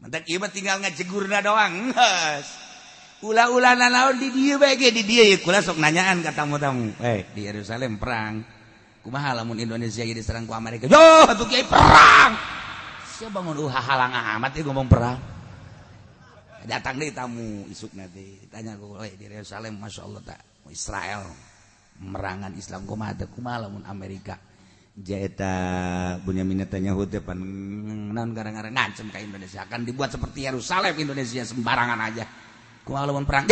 Mantak ieu mah tinggal ngajegurna doang geus. Ulah-ulah nanaon di dieu bae ge di dieu ye kula sok nanyaan ka tamu-tamu. Di Yerusalem perang. Kumaha lamun Indonesia ge diserang ku Amerika? Yo atuh kiai perang. Sia bangun halang amat ieu ngomong perang. Datang deui tamu isuk nanti tanya ku, di Yerusalem masyaallah tak Israel merangan Islam kumaha teh kumaha lamun Amerika jaeta Bunyamin Netanyahu teh pan naon gara-gara ngancem ka Indonesia akan dibuat seperti Yerusalem Indonesia sembarangan aja kumaha lamun perang.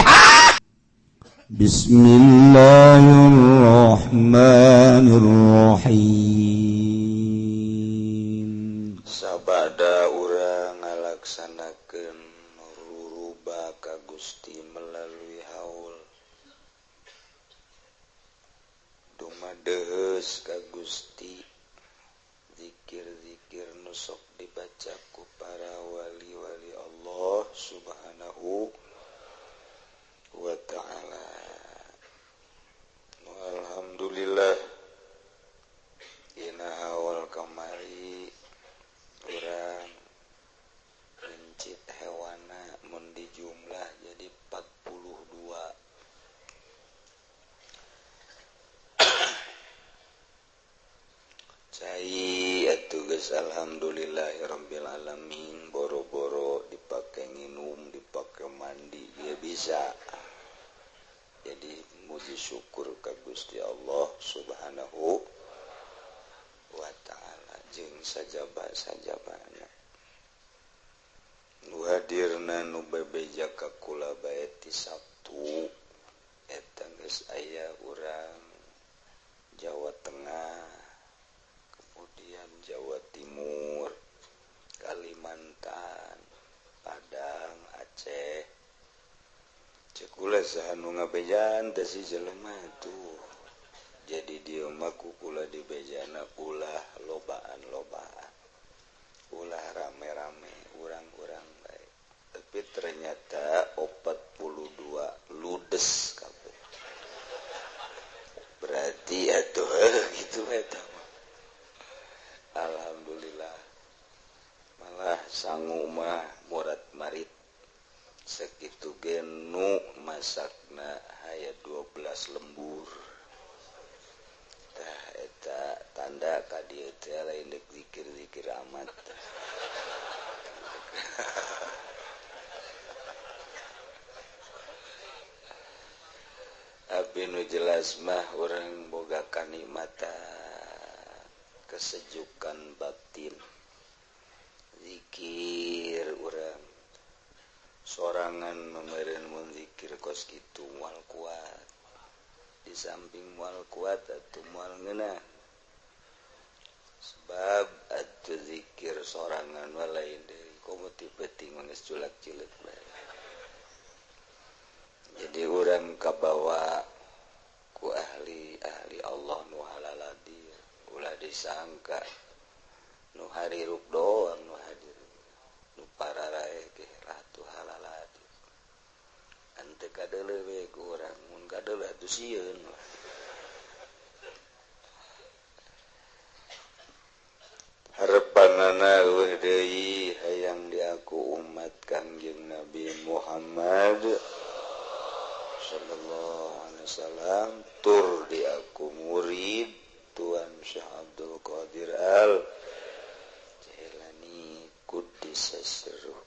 Bismillahirrahmanirrahim. Sabada urang ngalaksanakeun ruruba ka Gusti melalui haul dumadeheus ka Gusti zikir-zikir nu sok dibaca ku para wali-wali Allah Subhanahu wa ta'ala. Alhamdulillah dina haul kamari urang mencit hewana mun dijumlah jadi 42. Cai atuh geus alhamdulillahirabbil alamin boro-boro dipake nginum dipake mandi ya bisa. Jadi muji syukur ka Gusti Allah Subhanahu wa ta'ala jeung sajaba-sajabana. Nu hadirna nu bebeja ka kula bae ti Sabtu eta geus aya urang Jawa Tengah, kemudian Jawa Timur, Kalimantan, Padang, Aceh. Cekula saha nu ngabejan teh si jelema tuh. Jadi dieu mah ku kula dibejana ulah lobaan-lobaan. Ulah rame-rame, urang-urang bae. Tapi ternyata 42 ludes kabeh. Berarti atuh gitu eta mah. Alhamdulillah. Malah sangu mah murat marit. Sakitu ge nu masakna aya 12 lembur. Tah eta tanda ka dieu teh lain deuk zikir-zikir amat. Tapi nu jelas mah urang boga kanikmatan kesejukan batin. Zikir urang sorangan memeureun mun zikir kos kitu moal kuat. Di samping moal kuat atuh moal ngeunah. Sebab atuh zikir sorangan mah lain deui komo ti peuting mah geus culak-cileuk bae. Jadi urang kabawa ku ahli-ahli Allah nu halaladir ulah disangka nu harirup doang nu hadir nu pararae ge ratu halaladir ante kadeuleu we ku urang mun kadeuleu atuh sieun. Harepanana eueuh deui hayang diaku umat Kangjeng Nabi Muhammad sallallahu alaihi wasallam tur diaku murid Tuan Syekh Abdul Qadir Al Jailani Qudus sirruh.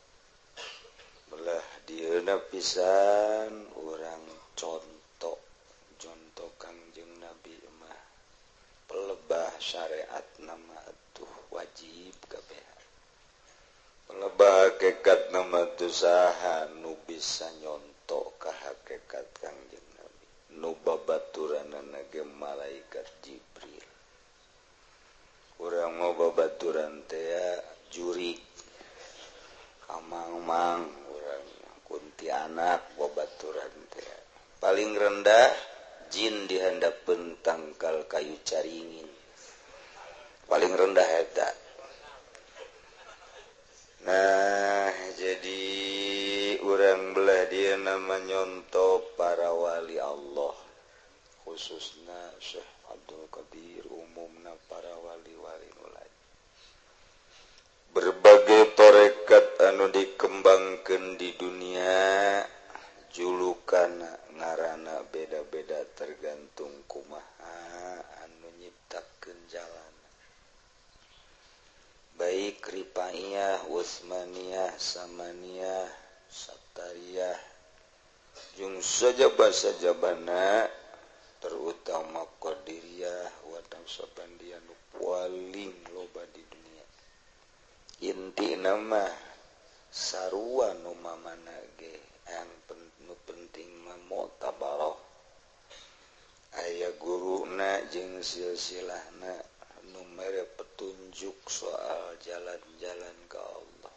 Belah dieuna pisan urang contoh contoh Kangjeng Nabi mah pelebah syariat nama atuh wajib kabeh. Pelebah hakikat nama tuh saha nu bisa nyontok ka hakikat Kangjeng Nabi nu babaturanana ge malaikat Jibril. Urang mau babaturan teh jurik kamang-mang urang kuntianak babaturan teh paling rendah jin dihandapeun tangkal kayu caringin paling rendah eta. Nah jadi urang belah dia nama nyonto para wali Allah khususna Syekh Abdul Qadir umumna para wali-wali nu lain. Berbagai tarekat anu nu dikembangkeun di dunia julukan ngaranna beda-beda tergantung kumaha anu nyiptakeun jalan baik Rifaiyah, Utsmaniyah, Samaniyah, Sattariyah jeung sajaba-sajabana terutama Qadiriyah wa Naqsyabandiyah nu paling loba di dunia. Inti nama sarua nu mamana ge yang nu penting mah muktabaroh aya guruna jeung silsilahna nu mere petunjuk soal jalan-jalan ka Allah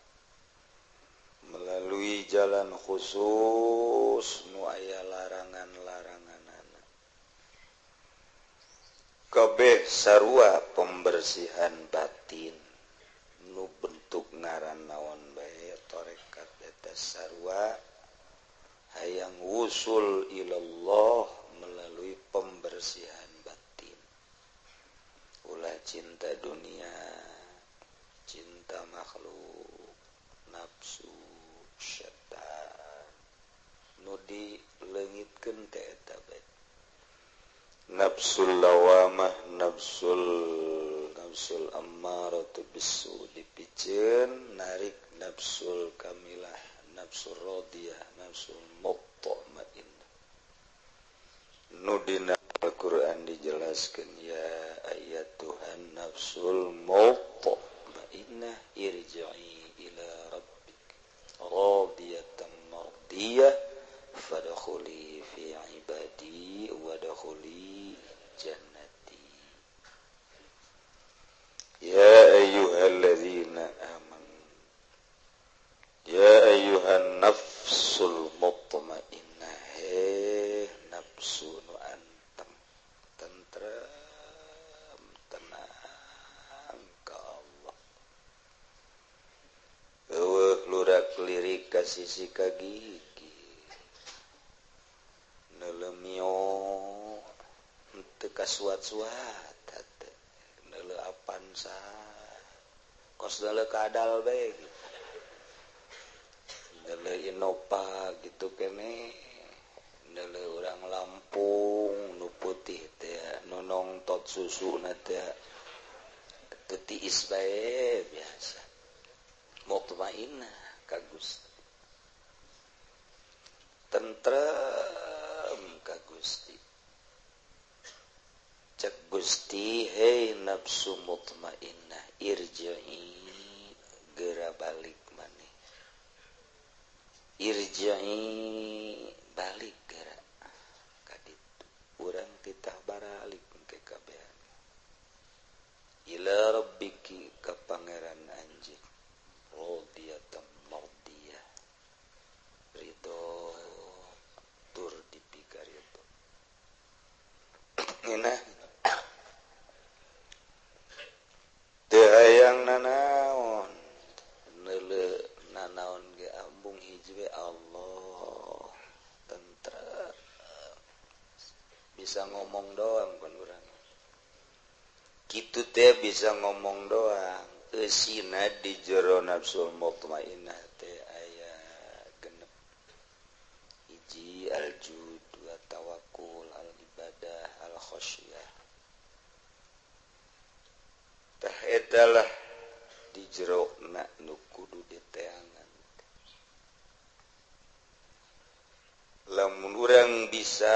melalui jalan khusus nu aya larangan-laranganana kabeh sarua pembersihan batin nu bentuk ngaran naon bae tarekat eta sarua hayang wusul ilallah melalui pembersihan batin. Ulah cinta dunia, cinta makhluk, nafsu, syaitan nu dileungitkeun teh eta bae. Nafsul lawamah, nafsul ammaratu bisu dipiceun narik nafsul kamilah, nafsul radiyah, nafsul mutmainnah. Nu dina Al-Qur'an dijelaskeun ya ayatuhan nafsul mutmainnah irji'i ila rabbik radiyatan mardiyah fadkhuli fi ibadi wadkhuli jannati. Ya ayyuhalladzina amanu ya ayyuhan nafsul mutmainnah, he nafsu nu antem tentrem tenang ka Allah. Eueuh lurak lirik ka sisi ka gigi neuleumio teu kasuat-suat hate neuleu Avanza kos neuleu kadal bae gitu neuleu Innova gitu kene neuleu urang Lampung nu putih teh nu nongtot susuna teh teu tiis bae biasa mutmainnah ka Gusti tentrem ka Gusti. Cek Gusti hei nafsu mutmainnah irji'i geura balik maneh, irji'i balik geura ka ditu urang titah baralik ke kabehan ila rabbiki ka pangeran anjeun radiyatan mardiyah ridho tur dipikaritu ngeunah teu hayang nanaon neuleu nanaon ge ambung hiji we Allah tentrem bisa ngomong doang kan urang kitu teh bisa ngomong doang eusina di jero nafsul mutmainnah teh aya genep hiji al-jud wa tawakkul al-ibadah al-khasyah. Tah eta lah di jero na nu kudu diteangan. Lamun urang bisa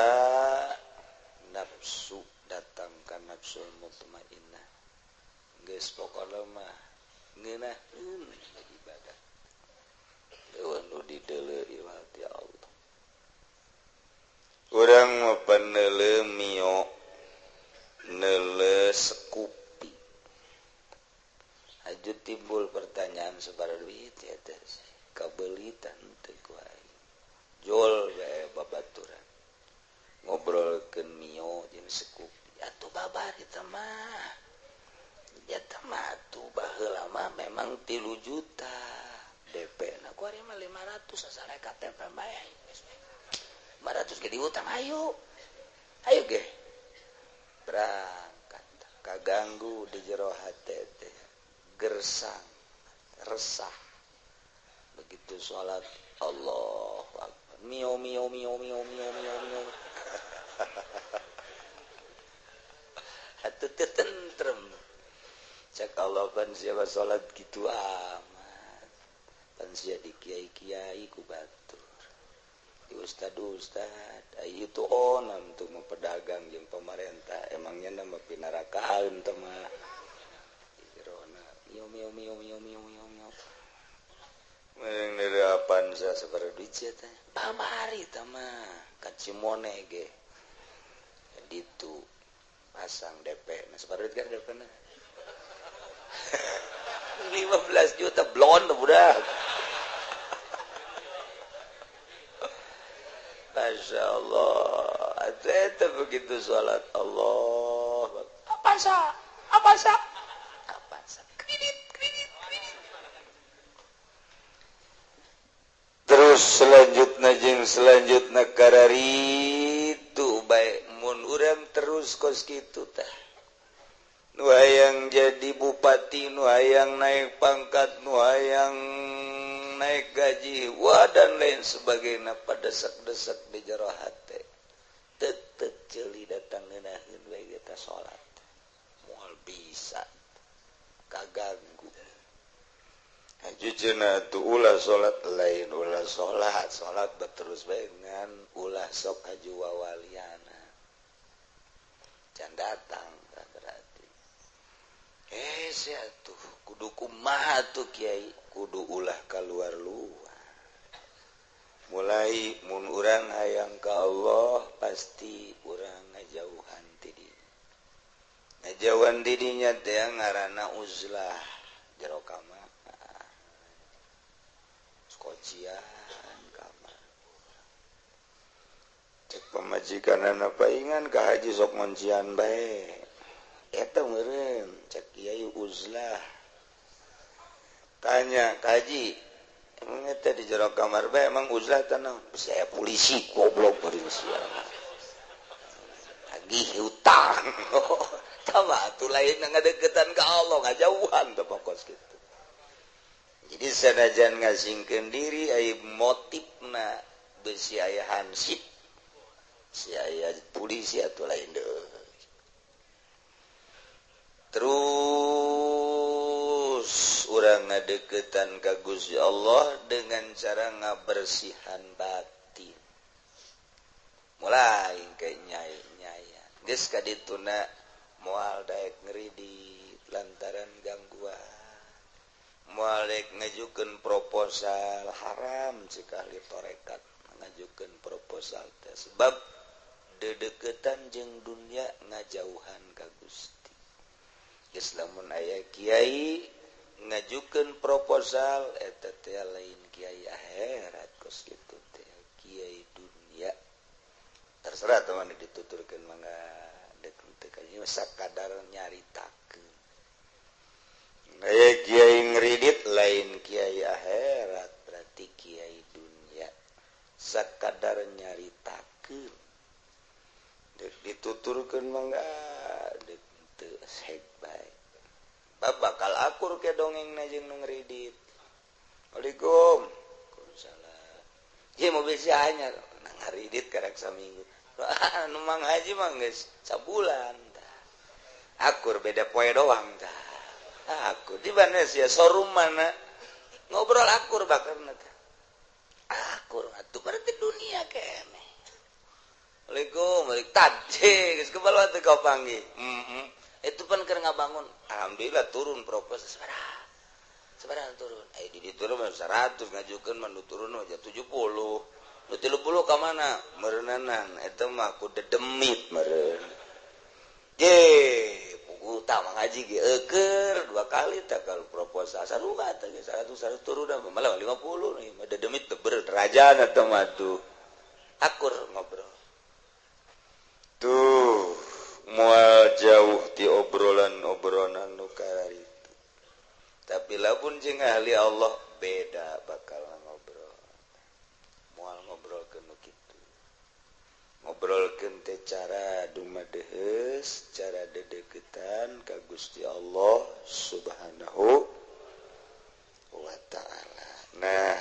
nafsu datang ka nafsul mutmainnah geus pokona mah ngeunaheun ibadah leuweung nu dideuleu iwal ti Allah. Urang mah paneuleu mio neuleu sekupi aju timbul pertanyaan sabaraha duit ya teh kabeulitan teh ku aing jol bae babaturan ngobrolkeun mio jeung sekupi atuh babar eta mah eta mah atuh baheula mah memang 3 juta DP na ku ari mah 500 asal KTP bae 500 ge diutang ayo ayo ge berangkat kaganggu di jero hate teh gersang resah. Begitu salat Allahu akbar mio mio mio mio mio mio mio atuh teu tentrem cek Allah pan siapa salat kitu amat pan sia di kiai-kiai ku batur di ustad-ustad ai itu onam tuh mah pedagang jeung pemerintah emangnya nama pinarakaeun teh mah jerona mio mio mio mio mio mio mio meureun dari Avanza sabaraha duit sia teh pamari teh mah ka Cimone ge ditu pasang DP nah sabaraha duit kan DP na 15 juta blon budak. Masya Allah, itu begitu sholat Allah. Apa sah? Apa sah? Apa sah? Kredit, kredit, kredit. Terus selanjutnya jeung selanjutnya kararitu bae mun urang terus kos kitu tah. Nu hayang jadi bupati, nu hayang naik pangkat, nu hayang naik gaji, wah dan lain sebagainya pada desak-desak di jero hate. Tetep ceuli datang ngeunaheun we eta salat. Moal bisa kaganggu. Haji cenah atuh ulah salat lain ulah salat, salat terus bae ngan ulah sok haju wawaliana. Can datang berarti. Sia tuh kudu kumaha tuh kiai kudu ulah keluar luar. Mulai mun urang hayang ka Allah pasti urang ngajauhan ti dinya. Ngajauhan di dinya teh ngaranna uzlah jero kamar. Skocian kamar. Cek pamajikanana paingan ka haji sok ngoncian bae. Eta meureun cek kiai uzlah. Tanya kaji, emang eta di jero kamar bae emang uzlah teh naon? Saya polisi goblok beureun sia. Tagih hutang. Tah atuh lain ngadeukeutan ka Allah ngajauhan teh pokos kitu. Jadi sanajan ngasingkeun diri ai motifna beusi aya hansip. Si aya polisi atuh lain deui. Terus urang ngadeukeutan ka Gusti Allah dengan cara ngabersihan batin. Mulai ke nyai-nyayan. Geus ka dituna moal daek ngeridit lantaran gangguan. Moal daek ngajukeun proposal haram cik ahli tarekat ngajukeun proposal teh sebab dedeukeutan jeung dunya ngajauhan ka Gusti. Geus lamun aya kiai ngajukeun proposal eta teh lain kiai akhirat kos kitu teh kiai dunia. Terserah teman dituturkeun mangga deuk teu ka sakadar nyaritakeun. Aya kiai ngridit lain kiai akhirat berarti kiai dunia. Sakadar nyaritakeun. Deuk dituturkeun mangga deuk teu sek bae. Bakal akur ke dongeng na jeung nu ngridit. Waalaikum. Waalaikumsalam. Ieu mobil si anyar nah ngaridit karek saminggu. Nu Mang Haji mah geus sabulan tah. Akur beda poe doang tah. Akur di mana sia showroom mana ngobrol akur bakarna teh. Akur atuh berarti dunia keneh. Waalaikum, waalaikum. Tadi geus kebal teh kau panggih. Itu pan keur ngabangun. Alhamdulillah turun proposal sabaraha. Sabaraha turun. Eh di turun mah 100 ngajukeun mah nu turun mah 70. Nu 30 ka mana? Meureunana eta mah ku dedemit meureun. Ye, puguh tah mah ngaji ge eueur dua kali tah kalau proposal sarua teh 100 100 turun malah 50 nih mah dedemit teh berderajana teh mah tuh. Akur ngobrol. Tuh moal jauh ti obrolan-obrolan nu kararitu. Tapi lamun jeung ahli Allah beda bakal ngobrol. Moal ngobrolkeun nu kitu. Ngobrolkeun teh cara dumadeheus, cara dedeukeutan ka Gusti Allah Subhanahu wa taala. Nah,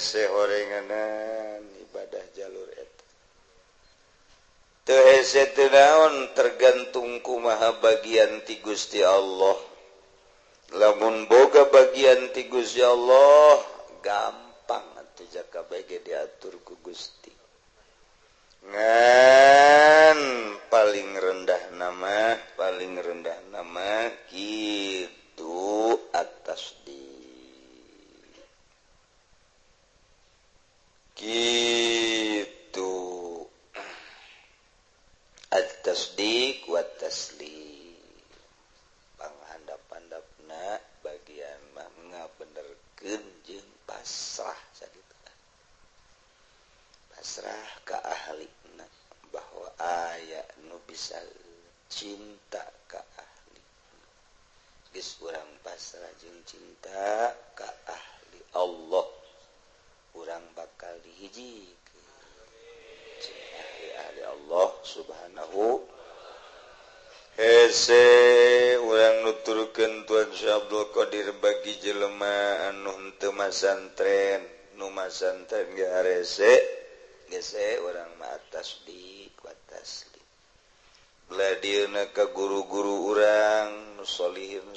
Hese horenganan ibadah jalur eta. Teu hese teu naon tergantung kumaha bagian ti Gusti Allah. Lamun boga bagian ti Gusti Allah gampang atuh jaka bege diatur ku Gusti. Ngan paling rendah nama kitu atas di kitu at-tasdiq wa taslim. Panghandap-handapna bagian mah ngabenerkeun jeung pasrah sakitu. Pasrah ka ahlina bahwa aya nu bisa cinta ka ahli. Geus urang pasrah jeung cinta ka ahli Allah, urang bakal dihijikeun ahli-ahli Allah subhanahu. Hese urang nuturkeun Tuan Syekh Abdul Qadir bagi jelema anu henteu masantren, nu masantren ge harese gese urang mah tasdik wa taslim. Belah dieuna ka guru-guru urang nu solihin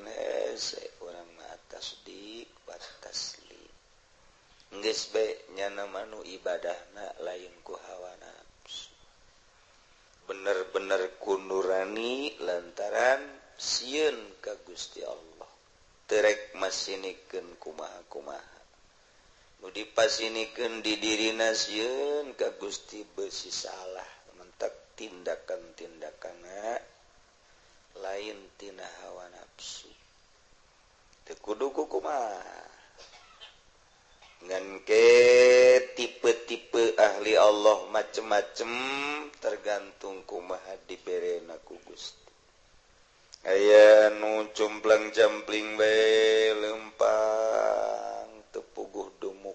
hese urang mah tasdik wa taslim. Geus be nyana manu ibadahna lain ku hawa nafsu. Bener-bener ku nurani lantaran sieun ka Gusti Allah. Terek masinikeun kumaha-kumaha. Nu dipasinikeun di dirina sieun ka Gusti beusi salah mentak tindakan-tindakanna lain tina hawa nafsu. Teu kudu kumaha. Ngan ke tipe-tipe ahli Allah macem-macem tergantung kumaha diberena ku Gusti. Aya nu cumplang-jampling bae lempang teu puguh dumuk.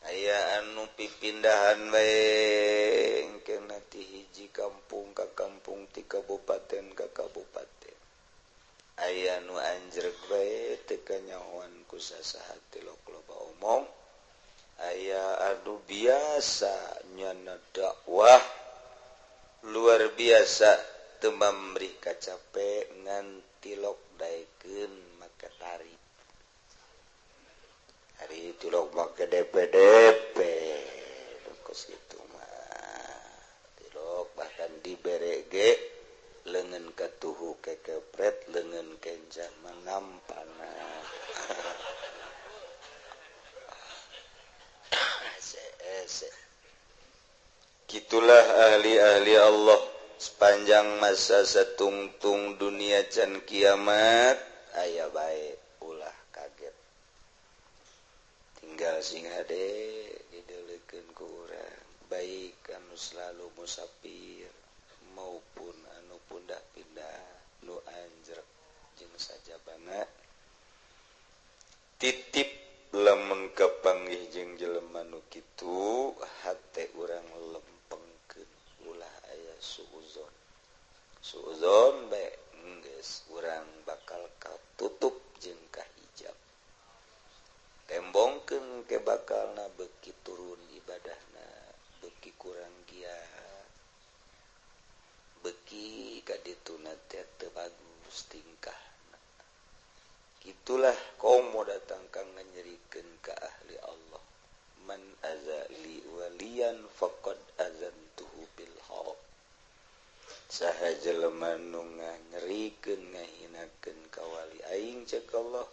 Aya anu pipindahan bae engkena ti hiji kampung ka kampung, ti kabupaten ka kabupaten. Aya nu anjreg bae teu kanyahoan ku sasaha tilok loba omong. Aya anu biasa nyana dakwah luar biasa teu mamrih kacape ngan tilok daekeun make tarif. Ari tilok make DPDP kos kitu mah. Tilok bahkan dibere ge lengan katuhu kekepret lengan kenjang mengampana. Gitulah ahli-ahli Allah sepanjang masa satungtung dunia can kiamat aya bae ulah kaget. Tinggal sing hade dideulekeun ku urang baik anu selalu musafir maupun anu pindah-pindah nu anjrek jeung sajabana titip lamun kapanggih jeung jelema nu kitu hate urang lempengkeun ulah aya suuzon. Suuzon bae geus urang bakal katutup jeung kahijab. Tembongkeun ke bakalna beuki turun ibadahna, beuki kurang giat, beuki ka dituna teh teu bagus tingkahna. Itulah komo datang kang nyerikeun ka ahli Allah. Man azali waliyan faqad azantuhu bil harb. Saha jelema nu nganyerikeun ngahinakeun ka wali aing cek Allah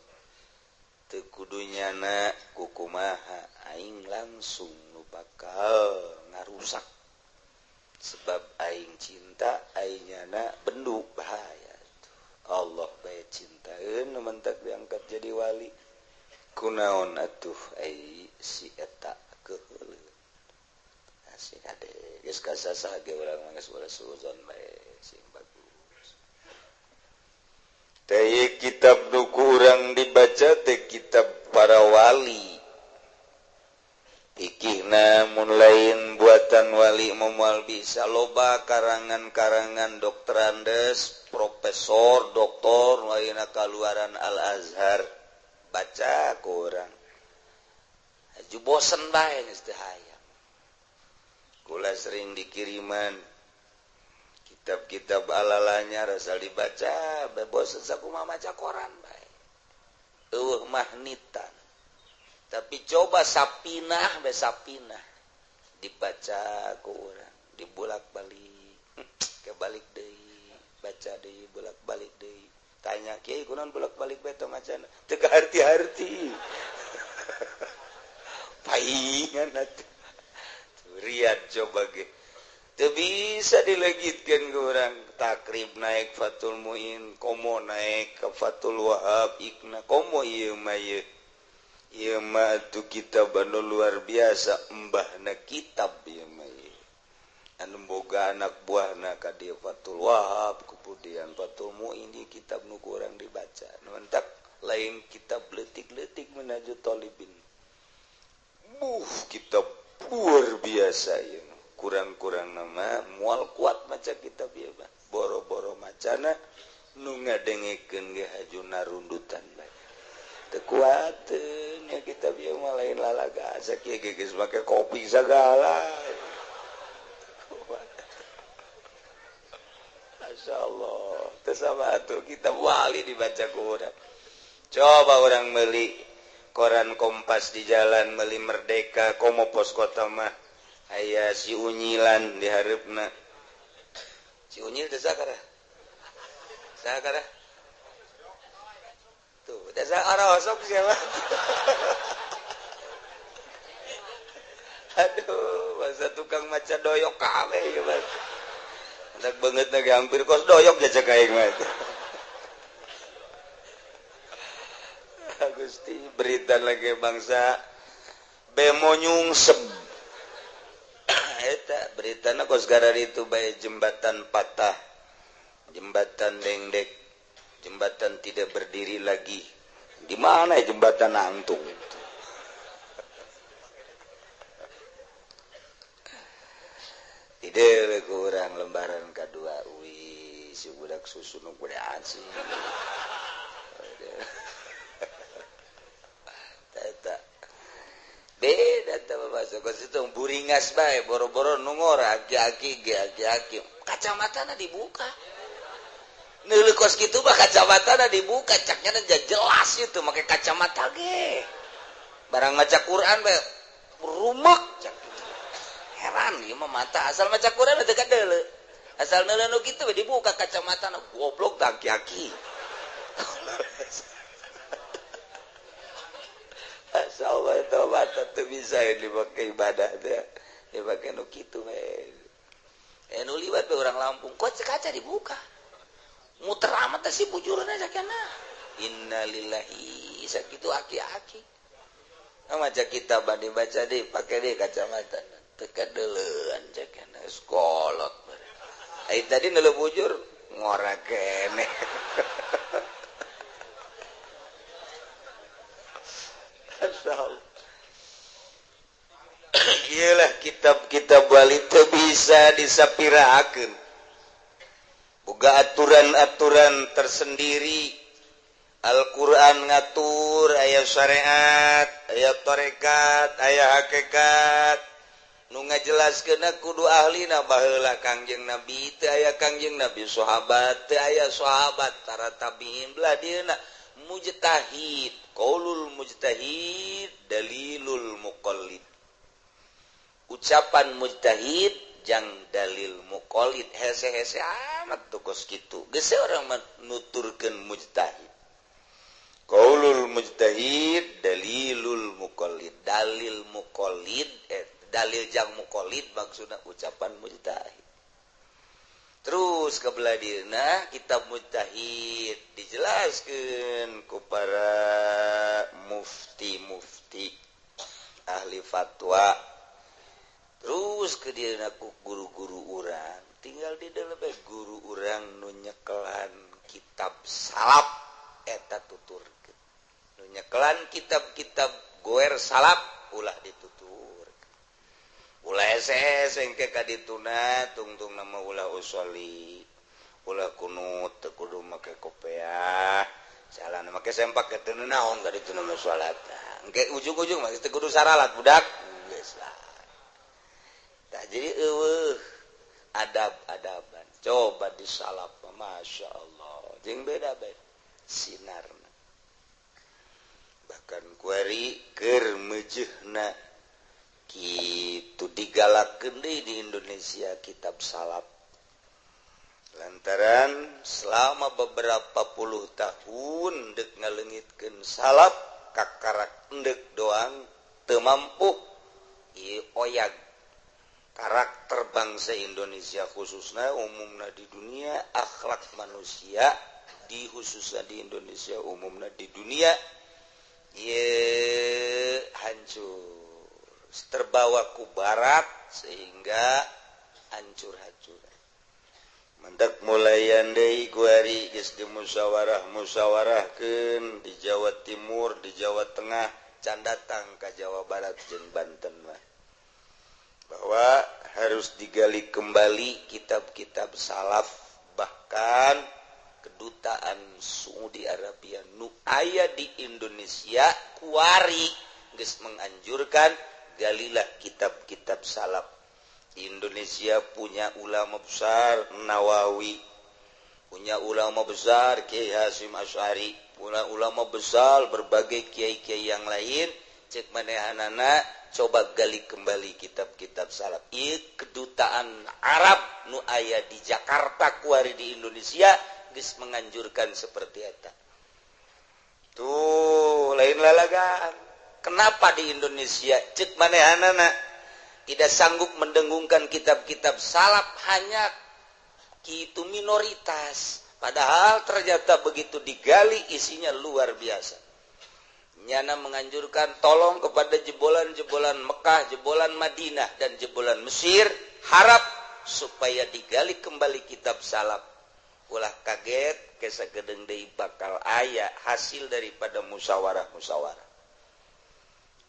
teu kudu nyana kukumaha aing langsung nu bakal ngarusak. Sebab aing cinta aing nyana bendu bahaya. Allah bae cintaeun mentak diangkat jadi wali. Kunaon atuh ai si eta keuheuleuh. Asik ade geus kasasah ge urang mah geus ulah suuzon bae sing bagus. Teh kitab nu kurang dibaca teh kitab para wali. Pikirna mun lain buatan wali moal bisa loba karangan-karangan dokterandes, profesor, doktor lainna kaluaran Al-Azhar. Baca kurang. Bosen bae geus teu hayang. Kula sering dikiriman kitab-kitab alalanya rasa dibaca, bosen sakumaha maca koran bae. Eueuh mahnitan. Tapi coba sapinah bae sapinah dibaca ku urang, dibulak-balik, kebalik deui, baca deui, bolak-balik deui. Tanya kiai kunaon bolak-balik bae teh macana? Teu kaharti-harti. Paingan atuh. Riyad coba ge. Teu bisa dilegitkeun ku urang. Takrib naik Fathul Muin, komo naik ke Fathul Wahab, ikna komo ieu mah ieu. Ieu mah atuh kitab anu luar biasa, embahna kitab ieu mah ieu. Anu boga anak buahna ka dieu Fathul Wahab, kemudian Fathul Muin, ieu kitab nu ku urang dibaca. Nu entak lain kitab leutik-leutik Minhajut Thalibin. Kitab luar biasa ya. Kurang-kurang nama mual kuat maca kitab ieu mah. Boro-boro macana nu ngadengekeun ge hajuna rundutan bae. Teu kuateun ya kitab ieu mah lain lalaga sakieu ge geus make kopi sagala. Masyaallah, teu sama atuh kitab wali dibaca ku urang. Coba urang meuli koran Kompas di jalan, meuli Merdeka, komo pos kota mah aya si Unyilan di hareupna. Si Unyil teh sakara? Sakara? Tuh, teh sakara osok siapa? Aduh, masa tukang maca doyok kabeh ieu mah. Hendak banget lagi hampir kos doyok jajak aing mah. Gusti berita lagi bangsa bemo nyungsep. Eta beritana kos garar itu bae jembatan patah, jembatan dengdek, jembatan tidak berdiri lagi. Di mana ya jembatan nangtung? Tidak kurang lembaran kedua. Wih, si budak susu nu kudean sih. Beda teh bahasa kos itu buringas bae boro-boro nu ngora aki-aki ge aki-aki kacamatana dibuka. Neuleuh kos kitu mah kacamatana dibuka caknya jelas itu make kacamata ge. Barang maca Quran bae rumek cak. Heran ieu mah mata asal maca Quran teu kadeuleu. Asal neuleuh nu kitu we dibuka kacamatana goblok tah aki-aki. Asal tobat teu bisa dipakai ibadah teh dipakai nu kitu we. Nu liwat we urang Lampung kok kaca dibuka. Muter amat teh si bujurna sakana. Innalillahi sakitu aki-aki. Maca kitab dibaca deh pakai deh kacamata. Teu kadeuleuan cakana sekolot. Ai tadi neuleuh bujur ngora keneh. Iyalah kitab-kitab wali teu bisa disapirakeun. Boga aturan-aturan tersendiri. Al-Qur'an ngatur aya syariat, aya tarekat, aya hakikat. Nu ngajelaskeunna kudu ahlina baheula Kangjeng Nabi teu aya Kangjeng Nabi sahabat teu aya sahabat tara tabiin belah dieuna mujtahid. Qaulul mujtahid dalilul muqallid. Ucapan mujtahid jang dalil muqallid hese-hese amat tuh kos kitu. Geus urang nuturkeun mujtahid. Qaulul mujtahid dalilul muqallid. Dalil muqallid dalil jang muqallid maksudna ucapan mujtahid. Terus ke belah dieuna kitab mujtahid dijelaskeun ku para mufti-mufti ahli fatwa. Terus ke dieuna ku guru-guru urang, tinggal di dalam guru urang nu nyekelan kitab salaf eta tuturkeun. Nu nyekelan kitab-kitab goer salaf ulah ditutur. Ulah hese engke ka dituna tungtung nama ulah usoli ulah kunut teu kudu make kopeah salah make sempak teu naon ka dituna mah salat. Engke ujung-ujung mah teu kudu saralat budak. Geus lah. Tah jadi eueuh adab-adaban. Coba disalap, Masya Allah. Jeung beda bae sinarna. Bahkan kuari keur meujeuhna kitu digalakeun deui di Indonesia kitab salaf. Lantaran selama beberapa puluh tahun dek ngaleungitkeun salaf kakarak endek doang teu mampu ieu oyag karakter bangsa Indonesia khususnya umumna di dunia, akhlak manusia di khususnya di Indonesia umumna di dunia ye hancur terbawa ku barat sehingga hancur-hancur. Mendak mulayan deui kuari geus dimusyawarah-musyawarahkeun di Jawa Timur, di Jawa Tengah, can datang ka Jawa Barat jeung Banten mah. Bahwa harus digali kembali kitab-kitab salaf, bahkan kedutaan Saudi Arabia nu aya di Indonesia kuari geus menganjurkan galilah kitab-kitab salaf. Indonesia punya ulama besar Nawawi, punya ulama besar Kiai Hasyim Asy'ari, punya ulama besar berbagai kiai-kiai yang lain. Cek manehanana coba gali kembali kitab-kitab salaf. Ieu kedutaan Arab nu aya di Jakarta kuari di Indonesia geus menganjurkan seperti eta. Tuh lain lalagaan. Kenapa di Indonesia cek manehanana tidak sanggup mendengungkan kitab-kitab salaf, hanya kitu minoritas. Padahal ternyata begitu digali isinya luar biasa. Nyana menganjurkan tolong kepada jebolan-jebolan Mekah, jebolan Madinah, dan jebolan Mesir, harap supaya digali kembali kitab salaf. Ulah kaget kesakedeng deui bakal aya hasil daripada musyawarah-musyawarah.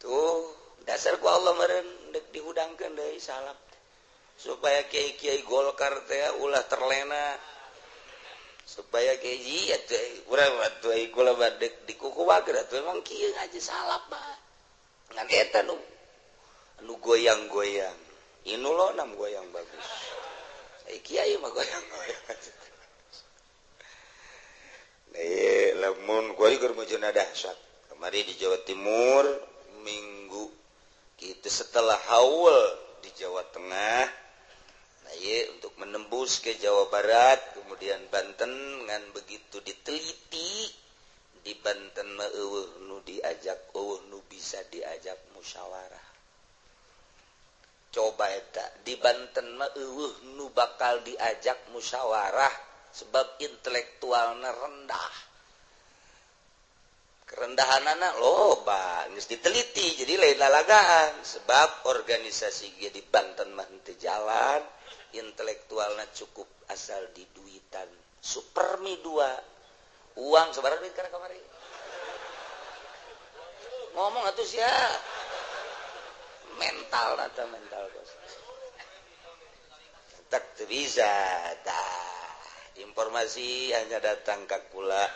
Tuh dasar ku Allah meureun deuk dihudangkeun deui salaf supaya kiai-kiai Golkar teh ulah terlena, supaya kiai atuh urang atuh ai kula badek dikukuwakeun atuh emang kieu ngaji salaf mah ngan eta nu anu goyang-goyang inu lo nam goyang bagus ai kiai mah goyang-goyang. Nah, lamun kuari keur meujeuhna dahsyat kamari di Jawa Timur minggu gitu setelah haul di Jawa Tengah. Nah, ye, untuk menembus ke Jawa Barat kemudian Banten, ngan begitu diteliti di Banten mah eueuh nu diajak, eueuh nu bisa diajak musyawarah. Coba eta di Banten mah eueuh nu bakal diajak musyawarah sebab intelektualna rendah. Kerendahanana loba geus diteliti jadi lain lalagaan sebab organisasi ge di Banten mah henteu jalan, intelektualna cukup asal diduitan supermi 2 uang sabaraha duit kana kamari ngomong atuh sia mental atau mental bos tak teu bisa. Tah informasi hanya datang ka kula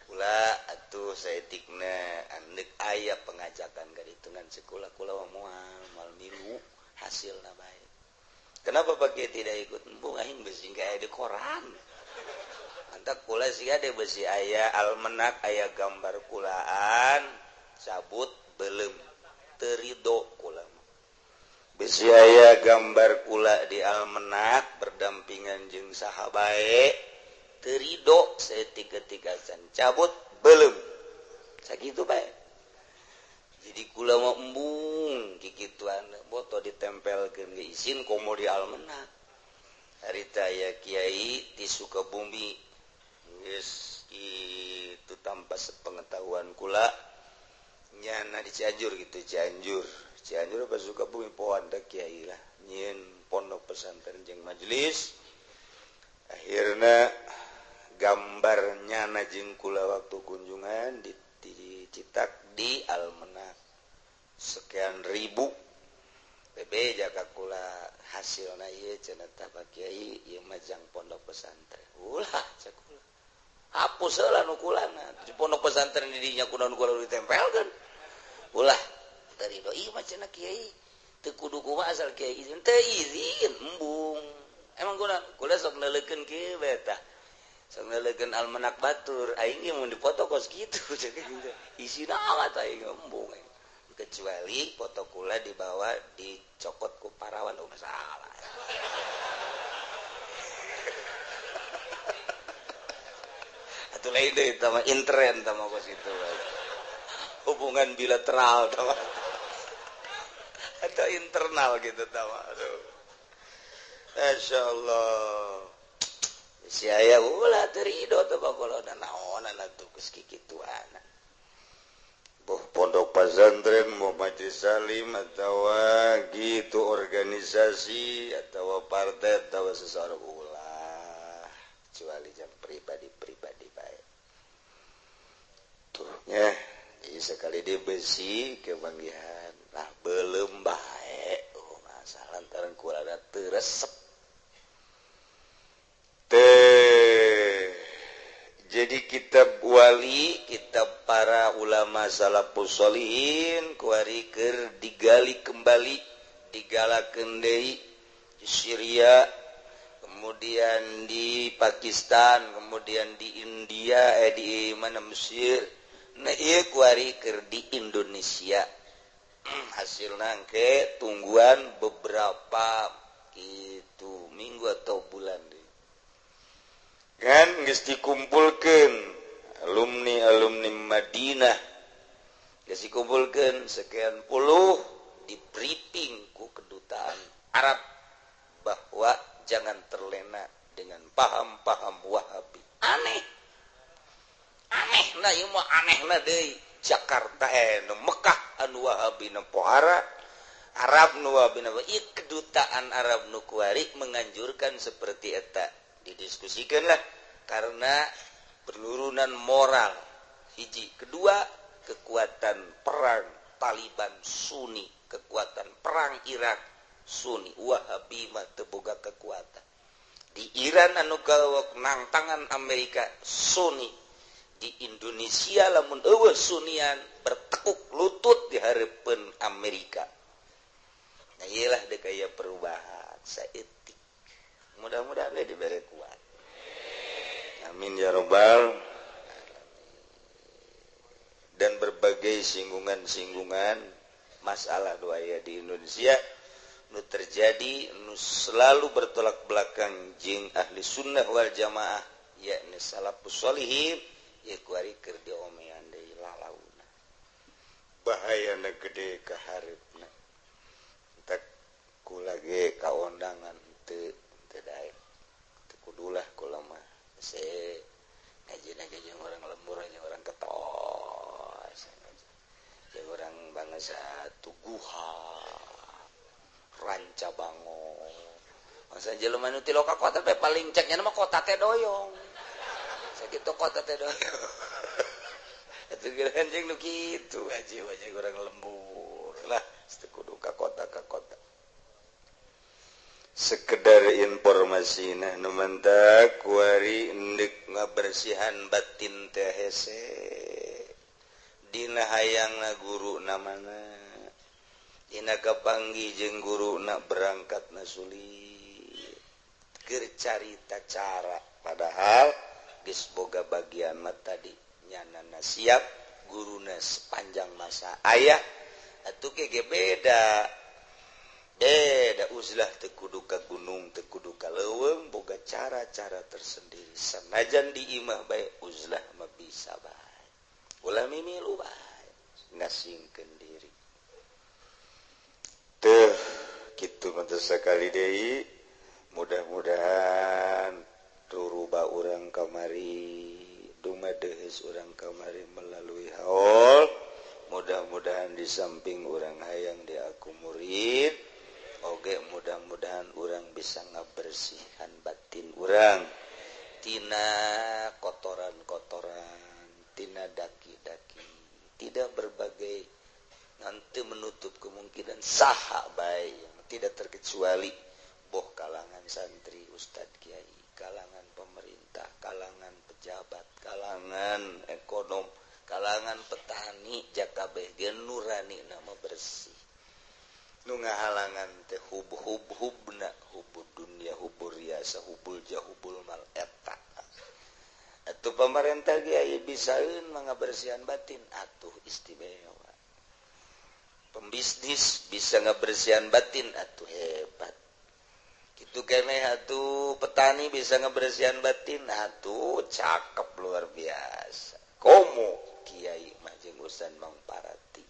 kula atuh saeutikna andek aya pengajakan ka ditungan sekolah kula moal moal milu hasilna bae. Kenapa pakai tidak ikut? Embung aing besi aya di koran. Mantap kula sih ada besi aya almenak aya gambar kulaan cabut belum terido kula. Besi aya gambar kula di almenak berdampingan jeung saha bae terido saeutik-ketika can cabut belum. Sakitu bae. Jadi kula mah embung kikituan boto ditempelkeun ge isin komo di almenak. Harita aya kiai di Sukabumi geus kitu tanpa sepengetahuan kula nyana di Cianjur gitu, Cianjur. Cianjur apa Sukabumi poan da kiai lah nyieun pondok pesantren jeung majelis. Akhirna gambar nyana jeung kula waktu kunjungan dicetak di almenak sekian ribu bebe jaga kula hasilna ieu cenah tah Pak Kiai ieu mah jang pondok pesantren. Ulah cek kula hapus heula nu kulana di pondok pesantren di dinya kunaon kula ditempelkeun. Ulah teu ridho ieu mah cenah kiai. Teu kudu kumaha asal kiai izin. Teu izin embung. Emang kula kula sok neuleukeun kieu bae tah. Sok neuleukeun almanak batur, aing ge mun dipoto kos kitu isina amat aing embung. Kecuali foto kula dibawa dicokot ku parawan, oh masalah. Atuh lain deui tah mah intern tah mah kos kitu. Hubungan bilateral tah mah. Atau internal gitu tah mah. Aduh. Masyaallah. Si aya ulah teu rido teh bakolona naonan atuh geus kikituan. Boh pondok pesantren, mau majelis salim atau gitu organisasi atau partai atau seseorang ulah kecuali jam pribadi-pribadi baik tuh ya. Jadi sekali dia besi kebanggihan lah belum baik, oh masalah lantaran kurang teresep teh. Jadi kitab wali, kitab para ulama salafus sholihin kuari keur digali kembali, digalakeun deui di Syria, kemudian di Pakistan, kemudian di India, di mana Mesir. Nah ieu kuari keur di Indonesia. Hasilna engke tungguan beberapa itu minggu atau bulan deui. Kan geus dikumpulkeun alumni-alumni Madinah, geus dikumpulkeun sekian puluh, di briefing ku kedutaan Arab bahwa jangan terlena dengan paham-paham Wahabi. Aneh, aneh na ieu mah anehna deui. Jakarta nu Mekah anu Wahabi nu pohara, Arab nu Wahabi nu ieu kedutaan Arab nu kuari menganjurkan seperti eta. Didiskusikanlah karena penurunan moral hiji, kedua kekuatan perang Taliban Sunni, kekuatan perang Irak Sunni, Wahabi mah teu boga kekuatan. Di Iran anu gawok nangtangan Amerika Sunni, di Indonesia lamun eueuh Sunnian bertekuk lutut di hareupeun Amerika. Nah ieu lah deuk aya perubahan saeutik. Mudah-mudahan dia diberi kuat. Amin ya robbal alamin. Dan berbagai singgungan-singgungan masalah doa di Indonesia nu terjadi nu selalu bertolak belakang jeung ahli sunnah wal jamaah yakni salafus sholihin ya kuari keur diomean deui lalauna. Bahayana gede ka hareupna. Entek kula ge kaondangan teu daek kudulah kula mah se ngajina ge jeung orang lembur jeung orang ketos jeung orang bangsa Tuguha Ranca Bango masa jelema nu ti loka kota teh paling ceknya mah kota teh doyong sakitu kota teh doyong atuh geus jeung nu kitu aja wae orang lembur lah teu kudu ka kota ka kota. Sekedar informasi nah nu mantak kuari endek ngabersihan batin teh hese dina hayangna guru na mana dina kapanggih jeung guru na berangkatna sulit keur carita cara padahal geus boga bagian mah tadi nyanana siap guruna sepanjang masa aya atuh ge beda. Beda uzlah teu kudu ka gunung teu kudu ka leuweung boga cara-cara tersendiri sanajan di imah bae uzlah mah bisa bae ulah mimilu bae ngasingkeun diri teuh kitu mah sakali deui mudah-mudahan turuba urang kamari dumadeheus urang kamari melalui haul mudah-mudahan di samping urang hayang diaku murid. Oke, mudah-mudahan orang bisa ngabersihan batin orang tina kotoran-kotoran, tina daki-daki, tidak berbagai nanti menutup kemungkinan saha bae tidak terkecuali boh kalangan santri, ustad, kiai, kalangan pemerintah, kalangan pejabat, kalangan ekonom, Kalangan petani jakabeh ge nurani nama bersih. Nu ngahalangan teh hub hub hubna hubud dunya hubur riasa hubul jahubul mal eta. Atuh pemerintah ge aya bisaeun ngabersihan batin atuh istimewa. Pembisnis bisa ngabersihan batin atuh hebat. Kitu keneh atuh petani bisa ngabersihan batin atuh cakep luar biasa. Komo kiai mah jeung urusan mangparati.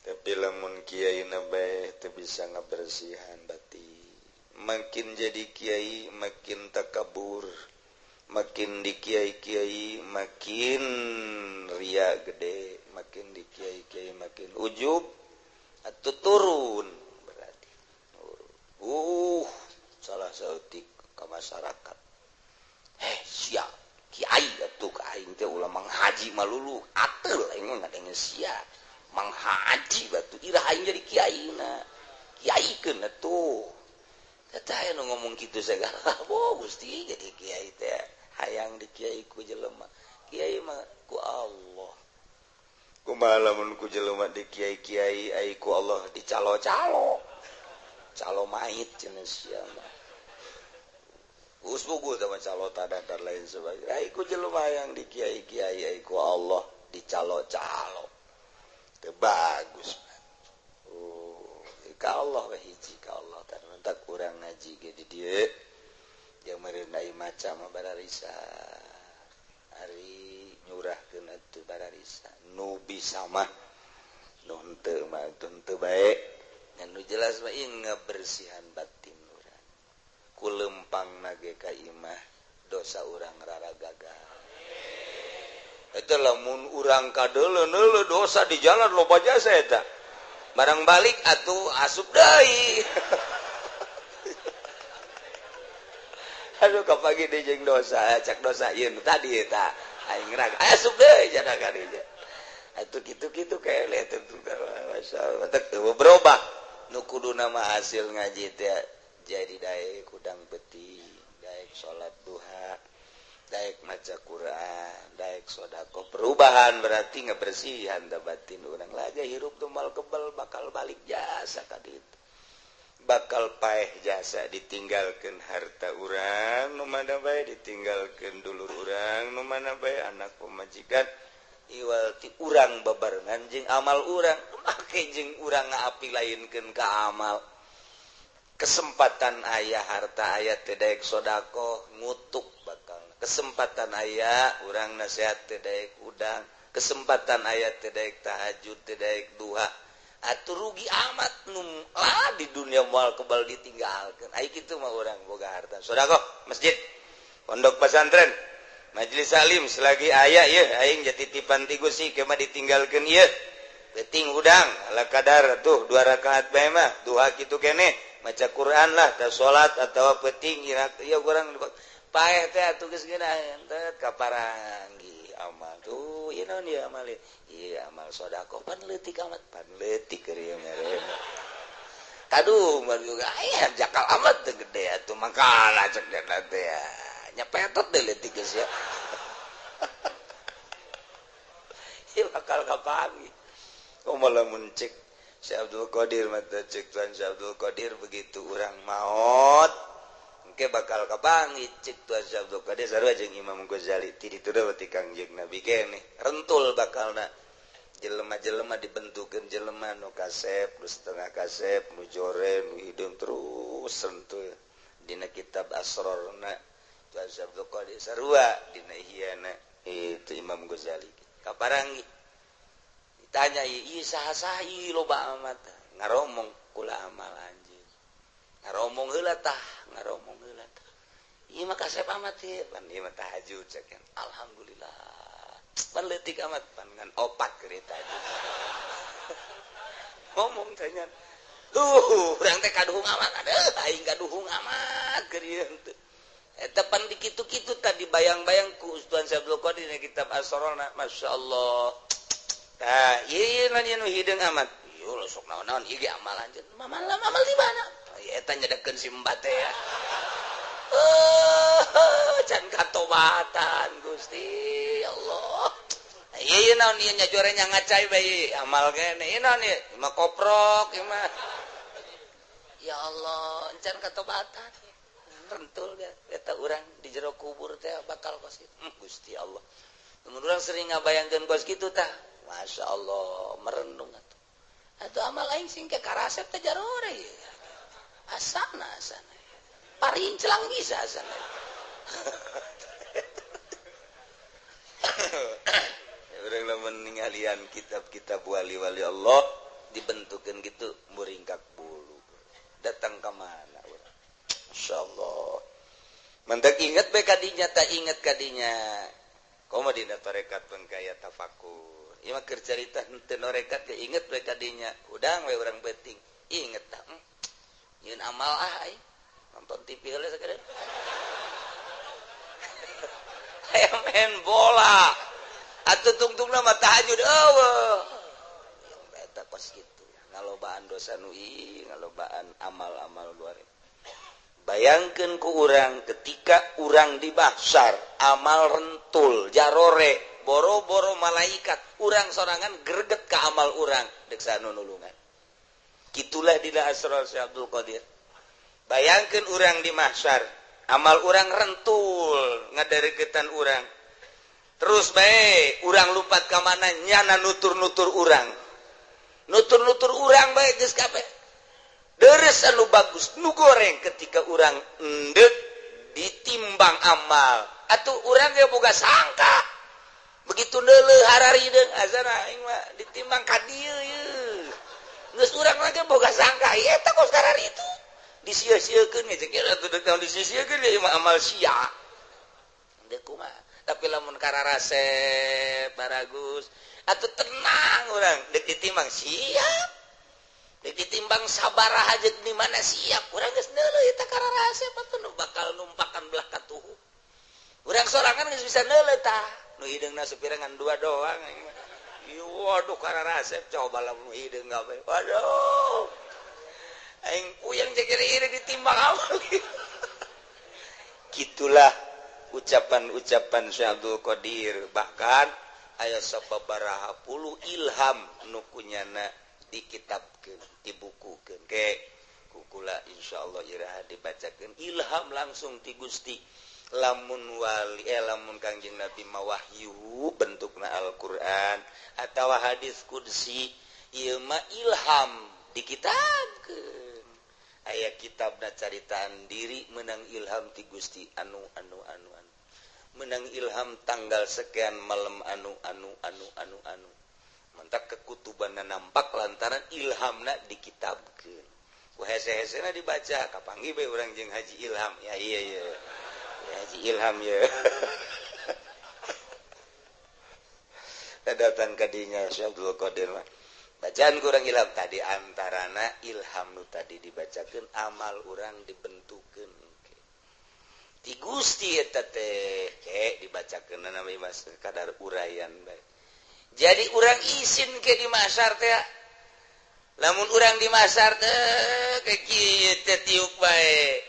Tapi lamun kiai na bae teu bisa ngabersihan batin, makin jadi kiai makin takabur, makin di kiai-kiai makin ria gede, makin di kiai-kiai makin ujub atau turun berarti. Salah saeutik ka masyarakat. Sia kiai atuh ka aing teh ulah manghaji malulu ateul aing mah ngadenge sia manghaji batu irah aing jadi kiaina. Kiaikeun atuh. Eta aya nu ngomong kitu segala. Boh Gusti jadi kiai teh hayang di kiai ku jelema. Kiai mah ku Allah. Kumaha lamun ku jelema di kiai-kiai ai ku Allah dicalo-calo. Calo mait cenah sia mah. Geus bugu teh mah calo tadah dan lain sebagainya. Ai ku jelema hayang di kiai-kiai ai ku Allah dicalo-calo. Teu bagus. Ka Allah we hiji ka Allah tah kurang ngaji ge di dieu. Jeung meureun ai maca mah bararisa. Ari nyurahkeun atuh bararisa. Nu bisa mah nu henteu mah henteu bae. Ngan nu jelas mah ieu ngabersihan batin urang. Ku lempangna ge ka imah dosa urang rara gagal. Eta lamun urang kadeuleun dosa di jalan loba jasa eta. Barang balik atuh asup deui. Aduh kapagi deui jeung dosa, cak dosa ieu nu tadi eta. Aing raga asup deui jana ka dieu. Atuh kitu-kitu kae teh masyaallah teu berubah. Nu kuduna mah hasil ngaji teh jadi daek hudang beuting, daek salat duha, daek maca Quran, daek sedekah. Perubahan berarti ngebersihan da batin urang. Laga hirup tuh mal kebal bakal balik jasa ka ditu. Bakal paeh jasa ditinggalkeun harta urang nu mana bae, ditinggalkeun dulur urang nu mana bae, anak pamajikan iwal ti urang babarengan jeung amal urang, make jeung urang ngaapi lainkeun ka amal. Kesempatan aya harta aya teu daek sedekah ngutuk bakal. Kesempatan aya urang nasihat teu daek udang, kesempatan aya teu daek tahajud teu daek duha. Atuh rugi amat nu lah di dunia moal kebal ditinggalkeun. Ai kitu mah urang boga harta. Sedekah masjid, pondok pesantren, majelis alim selagi aya ieu aing jadi titipan ti Gusti ke mah ditinggalkeun ieu. Penting udang ala kadar tuh 2 rakaat bae mah duha kitu keneh maca Quran lah tah salat atawa penting ieu urang paeh teh atuh geus ngeunaheun teh kaparanggi amal tuh ieu naon ieu amal ieu amal sedekah pan leutik amat pan leutik keur ieu mere kaduh mah juga aya jakal amat teh gede atuh mangkana cek dana teh nyepetot deh leutik geus ya. Ieu bakal kapanggih. Kumaha lamun cek Syekh Abdul Qadir mata cek Tuan Syekh Abdul Qadir begitu urang maot engke bakal kapanggih cek Tuan Syekh Abdul Qadir sarua jeung Imam Ghazali ti ditu teh Kangjeng Nabi keneh rentul bakalna jelema-jelema dibentukeun jelema nu kasep nu setengah kasep nu jore nu hideung terus rentul dina kitab Asrorna Tuan Syekh Abdul Qadir sarua dina Ihyana itu Imam Ghazali kaparangi ditanya ieu saha-saha ieu loba amat ngaromong kula amal anjeun ngaromong heula tah ngaromong heula tah ieu mah kasep amat ieu pan ieu mah tahajud cek alhamdulillah pan leutik amat pan ngan opat keur tahajud ngomong tanya tuh urang teh kaduhung amat aduh aing kaduhung amat keur ieu teh eta pan di kitu-kitu tadi bayang-bayang ku Tuan Syekh Abdul Qadir dina kitab Asrorna masyaallah. Tah ieu ieu nu hideung amat ieu sok naon-naon ieu ge amal anjeun amal amal di mana eta nyedekeun si mbah teh ya. Can katobatan Gusti Allah. Iya ieu naon ieu nya jorenya ngacai bae amal kene. Ieu naon ieu? Mah koprok ieu mah. Ya Allah, encan katobatan. Rentul ga eta urang di jero kubur teh bakal kos kitu. Gusti Allah. Mun urang sering ngabayangkeun kos kitu tah. Masya Allah, merenung atuh. Atuh amal aing sing ke karasep teh jarore ieu. Asana asana. Parincelang bisa asana. Urang lamun ningalian kitab-kitab wali-wali Allah dibentukeun gitu muringkak bulu. Datang ka mana urang? Masyaallah. Mantak inget bae kadinya tak inget kadinya. Komo dina tarekat pun kaya tafakur. Ieu mah keur carita henteu norekat ge inget bae kadinya. Udang we urang beuting. Inget tah. Nyieun amal ah aing. Nonton TV heula sakedeung. Hayang main bola. Atuh tungtungna mah tahajud eueuh. Eta kos kitu. Ngalobaan dosa nu ieu, ngalobaan amal-amal luar. Bayangkeun ku urang ketika urang di mahsyar, amal rentul, jarore, boro-boro malaikat, urang sorangan greget ka amal urang deuk sanu nulungan. Kitulah dina Asrar Syekh Abdul Qadir. Bayangkeun urang di mahsyar, amal urang rentul, ngadareketan urang. Terus bae urang lupat ka mana nyana nutur-nutur urang. Nutur-nutur urang bae geus kabeh. Deres anu bagus nu goreng ketika urang endek ditimbang amal. Atuh urang ge boga sangka. Begitu neuleuh hararideung azana aing mah ditimbang ka dieu ieu. Geus urang mah ge boga sangka ieu eta kos kararitu. Disia-siakeun ge jeung atuh deuk naon disia-siakeun ieu mah amal sia. Deuk kumaha? Tapi lamun kararasep baragus atuh tenang urang deuk ditimbang siap. Deuk ditimbang sabaraha jeung di mana siap. Urang geus neuleuh eta kararasep atuh nu bakal numpakan belah katuhu. Urang sorangan geus bisa neuleuh tah. Nu hideungna supirangan dua doang aing mah. Ieu waduh kararasep coba lamun hideung gawe. Waduh. Aing puyeng jeung iri ditimbang amal. Gitulah ucapan-ucapan Syekh Abdul Qadir. Bahkan aya sababaraha puluh ilham nu kunyana dikitabkeun, dibukukeun. Ke kukula insyaallah iraha dibacakeun ilham langsung ti Gusti. Lamun wali lamun Kangjeng Nabi mah wahyu bentukna Al-Qur'an atawa hadis qudsi, ieu mah ilham dikitabkeun. Aya kitabna caritaan diri menang ilham ti Gusti anu anu anu anu. Menang ilham tanggal sekian malam anu anu anu anu anu. Mantak kekutubanna nampak lantaran ilhamna dikitabkeun. Ku hese-hesena dibaca kapanggih bae urang jeung Haji Ilham. Ya iya iya. Ya Haji Ilham ya. Datang ka dinya Syekh Abdul Qadir mah. Bacaan kurang ilham tadi antarana ilham nu tadi dibacakeun amal urang dibentukeun ti Gusti eta teh ke dibacakeun na mah kadar uraian bae. Jadi urang isin ke di mahsyar teh. Lamun urang di mahsyar teh ke kieu teh tiuk bae.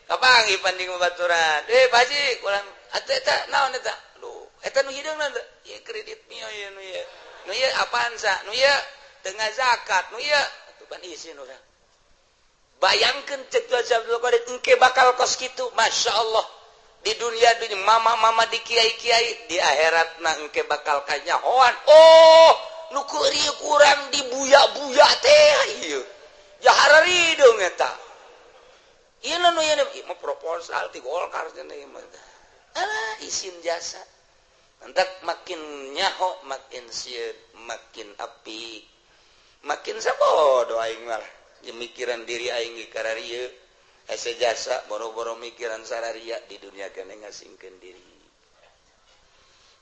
Kapanggih panding babaturan. Pak Haji urang atuh eta naon eta? Duh, eta nu hideungna teh. Ieu kredit mio ieu nu ieu. Nu ieu Avanza, nu ieu tengah zakat, nu ieu atuh ban isin urang. Bayangkeun cek Tuhan Abdul Qadir engke bakal kos kitu, Masya Allah. Di dunia dunia mama-mama di kiai-kiai, di akhirat na engke bakal kanyahoan. Oh, nu keur kurang dibuya-buya teh ieu. Jahara rideung eta. Ieu nu ieu mah proposal ti Golkar cenah ieu mah. Alah isin jasa. Entak makin nyaho makin sieun, makin api. Makin sabodo aing mah. Mikiran diri aing ge kararieu. Hese jasa boro-boro mikiran sararia di dunia kene ngasingkeun diri.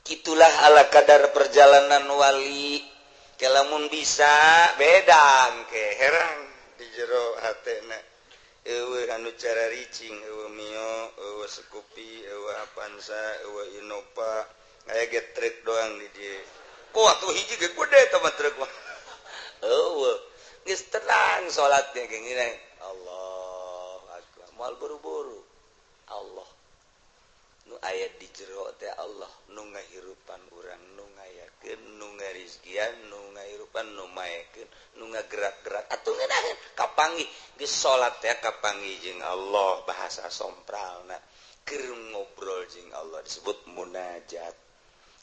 Kitulah ala kadar perjalanan wali. Kelamun bisa bedang ke herang di jero hatena. Eueuh anu cara ricing, eueuh Mio, eueuh Scoopy, eueuh Avanza, eueuh Innova, aya ge truk doang di dieu. Kok atuh hiji ge gede eta mah truk mah. Eueuh, geus tenang salatnya ge ngene. Allah akbar. Moal buru-buru. Allah. Nu aya di jero teh Allah nu ngahirupan urang, nu ngayakeun nyiptakeun, nu ngarizkian, nu ngahirupan, nu maekeun, nu ngagerak-gerak. Atuh ngeunaheun kapanggih geus salat teh kapanggih jeung Allah bahasa sompralna. Keur ngobrol jeung Allah disebut munajat.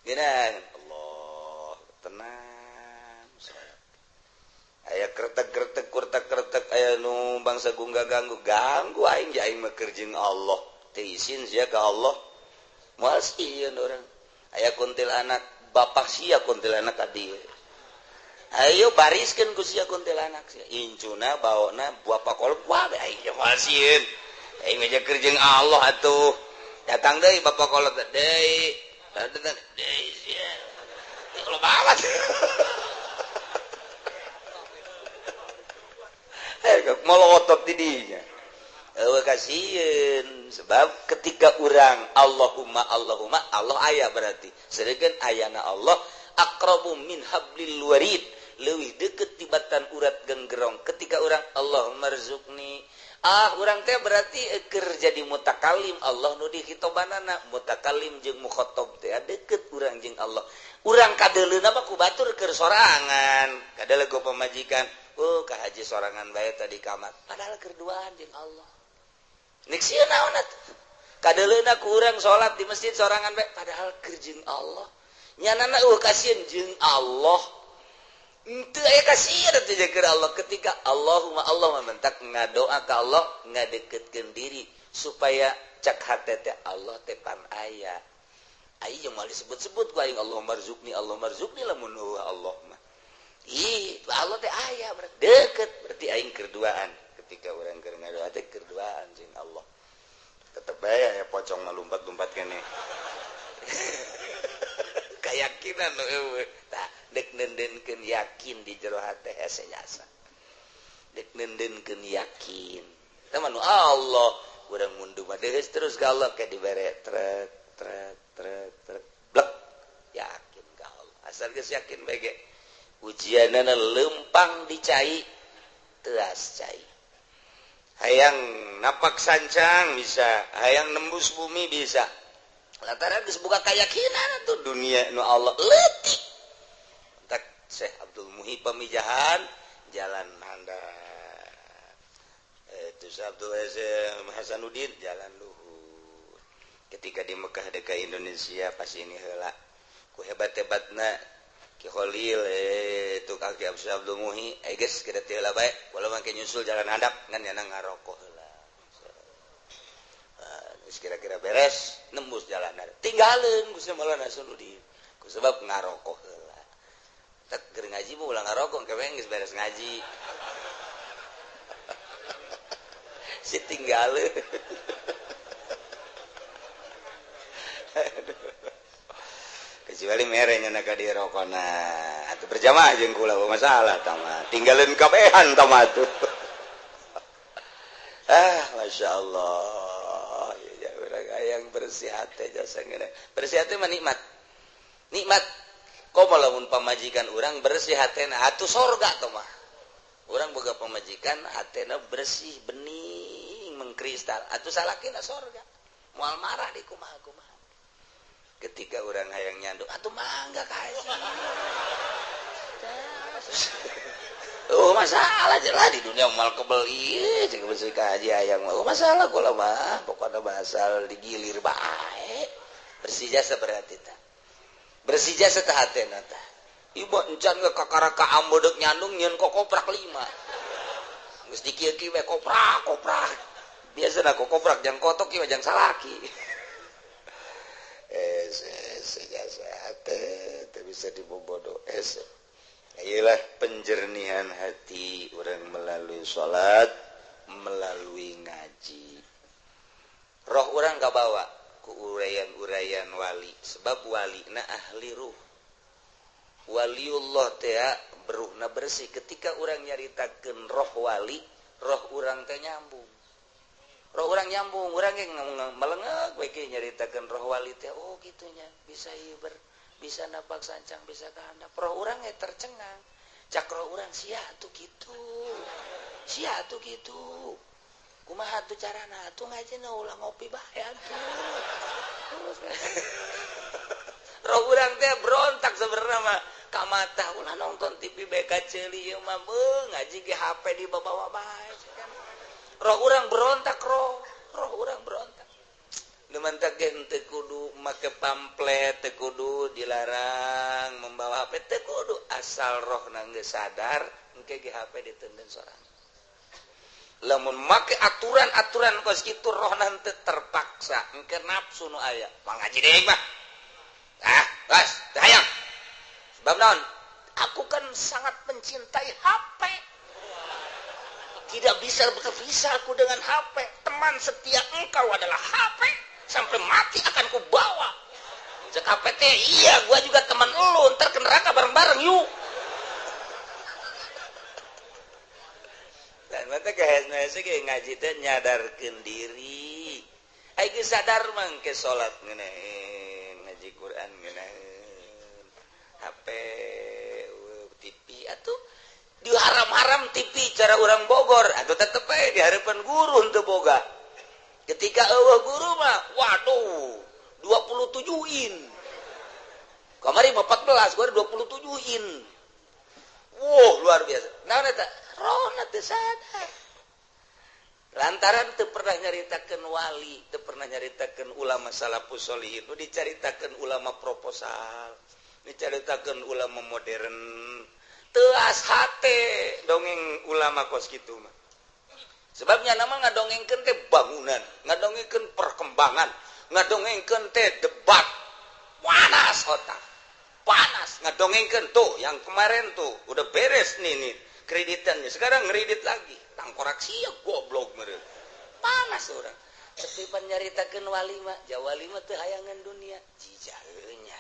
Ngeunaheun Allah tenang salat. Aya kretek-kretek kurtek-kretek aya nu bangsa gungga ganggu ganggu aing ja aing mah keur jeung Allah. Teu isin sia ka Allah. Moal sieun urang. Aya kuntilanak bapak sia kuntilanak ka dieu. Ayo bariskeun ku sia kuntilanak sia. Incuna baona bapak kolot wah aing moal sieun. Aing mah keur jeung Allah atuh. Datang deui bapak kolot deui. Datang deui sia. Loba amat. Molotot di dinya. Eueuh kasieun sebab ketika urang Allahumma Allahumma Allah aya berarti. Sedengkeun ayana Allah aqrabu min hablil warid, leuwih deukeut tibatan urat genggerong. Ketika urang Allahumma rzuqni, urang teh berarti keur jadi mutakalim Allah nu dihitobanana, mutakalim jeung mukhatab teh deukeut urang jeung Allah. Urang kadeuleuna mah ku batur keur sorangan, kadeuleu ku pamajikan. Oh, ka haji sorangan bae tadi kamar. Padahal kerduaan jeung Allah. Nek sieun naon atuh? Kadeuleuna ku urang salat di masjid sorangan bae padahal keur jeung Allah. Nyanana eueuh kasieun jeung Allah. Henteu aya kasieun atuh jeung keur Allah ketika Allahumma Allah mentak ngadoa ka Allah ngadeukeutkeun diri supaya cak hate teh Allah teh pan aya. Ai jeung moal disebut-sebut ku aing Allahumma rzuqni Allahumma rzuqni lamun Allah mah. Ih, Allah teh aya berarti deket berarti aing kerduaan. Ketika urang keur ngadoa teh kerduaan jeung Allah. Tetep bae aya pocong mah lumpat-lumpat keneh. Kayakinan nu eueuh. Tah deuk neundeunkeun yakin di jero hate hese jasa. Deuk neundeunkeun yakin. Tah mah nu Allah urang munduh mah deus terus ka Allah ke dibere trek trek trek trek blek yakin ka Allah. Asal geus yakin bae ge. Ujianana lempang dicai teas cai. Hayang napak sancang bisa, hayang nembus bumi bisa. Lantaran geus buka keyakinan atuh dunia nu Allah leutik. Tak Syekh Abdul Muhi pamijahan jalan handap. Itu Syekh Abdul Hasanuddin jalan luhur. Ketika di Mekah dekat Indonesia pas ini heula ku hebat-hebatna Ki Khalil itu kaki Abdul Muhi geus kada teu heula bae walau mangke nyusul jalan handap ngan nyana ngarokok heula. Geus kira-kira beres nembus jalan handap tinggalkeun ku Maulana Hasanuddin ku sebab ngarokok heula. Tek keur ngaji mah ulah ngarokok engke geus beres ngaji. Si tinggalkeun. Kecuali merenya nak di rokona atau berjamaah jeung kula masalah tama tinggalin kabehan tama tuh. Masya Allah ya urang hayang bersih hati jasa ngeunah bersih hati mah nikmat nikmat komo lamun pamajikan urang bersih hatena atuh sorga tah mah urang boga pamajikan hatena bersih bening mengkristal atuh salakina sorga moal marah di kumaha-kumaha. Ketika orang hayang nyandung atuh mangga ka haji. Oh masalah jelah di dunia mal kebeli cek bersih ka haji hayang mah. Oh masalah kula mah pokona basal digilir bae. Bersih jasa berarti tah. Bersih jasa tah hatena tah. Ieu encan ge kakara ka ambo deuk nyandung nyieun kokoprak 5. Geus dikieu-kieu we koprak koprak. Biasana kokoprak jang kotok ieu jang salaki. Bisa dibobodo. Ayolah penjernihan hati orang melalui sholat, melalui ngaji. Roh orang gak bawa ku uraian-uraian wali, sebab wali na ahli ruh. Waliullah teh beruhna bersih. Ketika orang nyaritakeun roh wali, roh orang teh nyambung. Roh orang nyambung, orang yang melengek we nyaritakeun roh wali teh, oh gitunya, bisa ieu bisa napak sancang, bisa kahandap. Roh orang ge tercengang. Cak roh orang sia atuh kitu. Sia atuh kitu. Kumaha atuh carana atuh ngajina ulah ngopi bae atuh. Roh urang teh berontak sebenarnya mah ka mata ulah nonton TV bae ka ceuli ieu mah beuh ngaji ge HP dibawa bae. Roh urang berontak, roh roh urang berontak. Nu mantak ge teu kudu make pamflet, teu kudu dilarang membawa HP, teu kudu, asal rohna geus sadar engke ge HP diteundeun sorangan. Lamun make aturan-aturan kos kitu rohna henteu terpaksa, engke nafsu nu aya mah ngaji deui mah. Ah, bas, teu hayang. Sebab naon? Aku kan sangat mencintai HP. Tidak bisa berpisah aku dengan HP. Teman setia engkau adalah HP. Sampai mati akan ku bawa. Cek HP teh, iya gua juga teman lu, ntar ke neraka bareng-bareng yuk. Dan mata kehes-hese ge ngaji teh nyadarkeun diri. Ai geus sadar mah ke salat ngeunaheun, ngaji Quran ngeunaheun. HP, TV atuh diharam-haram TV cara orang Bogor atau tetep aja di hadapan guru untuk boga. Ketika eueuh guru mah waduh 27 in. Kamari mah 14, gua 27 in. Wow, luar biasa. Naon eta? Rohna teu sadar. Lantaran teu pernah nyaritakeun wali, teu pernah nyaritakeun ulama salafus sholihin, nu dicaritakeun ulama proposal, dicaritakeun ulama modern. Teas hate dongeng ulama kos kitu mah. Sebabnya nama ngadongengkeun teh bangunan, ngadongengkeun perkembangan, ngadongengkeun teh debat. Panas otak. Panas ngadongengkeun tuh yang kemarin tuh udah beres nih nih kreditannya. Sekarang ngredit lagi. Tangkorak sia goblok meureun. Panas orang. Tapi pan nyaritakeun wali mah, ja wali mah teu hayangan dunia. Jijaheunya.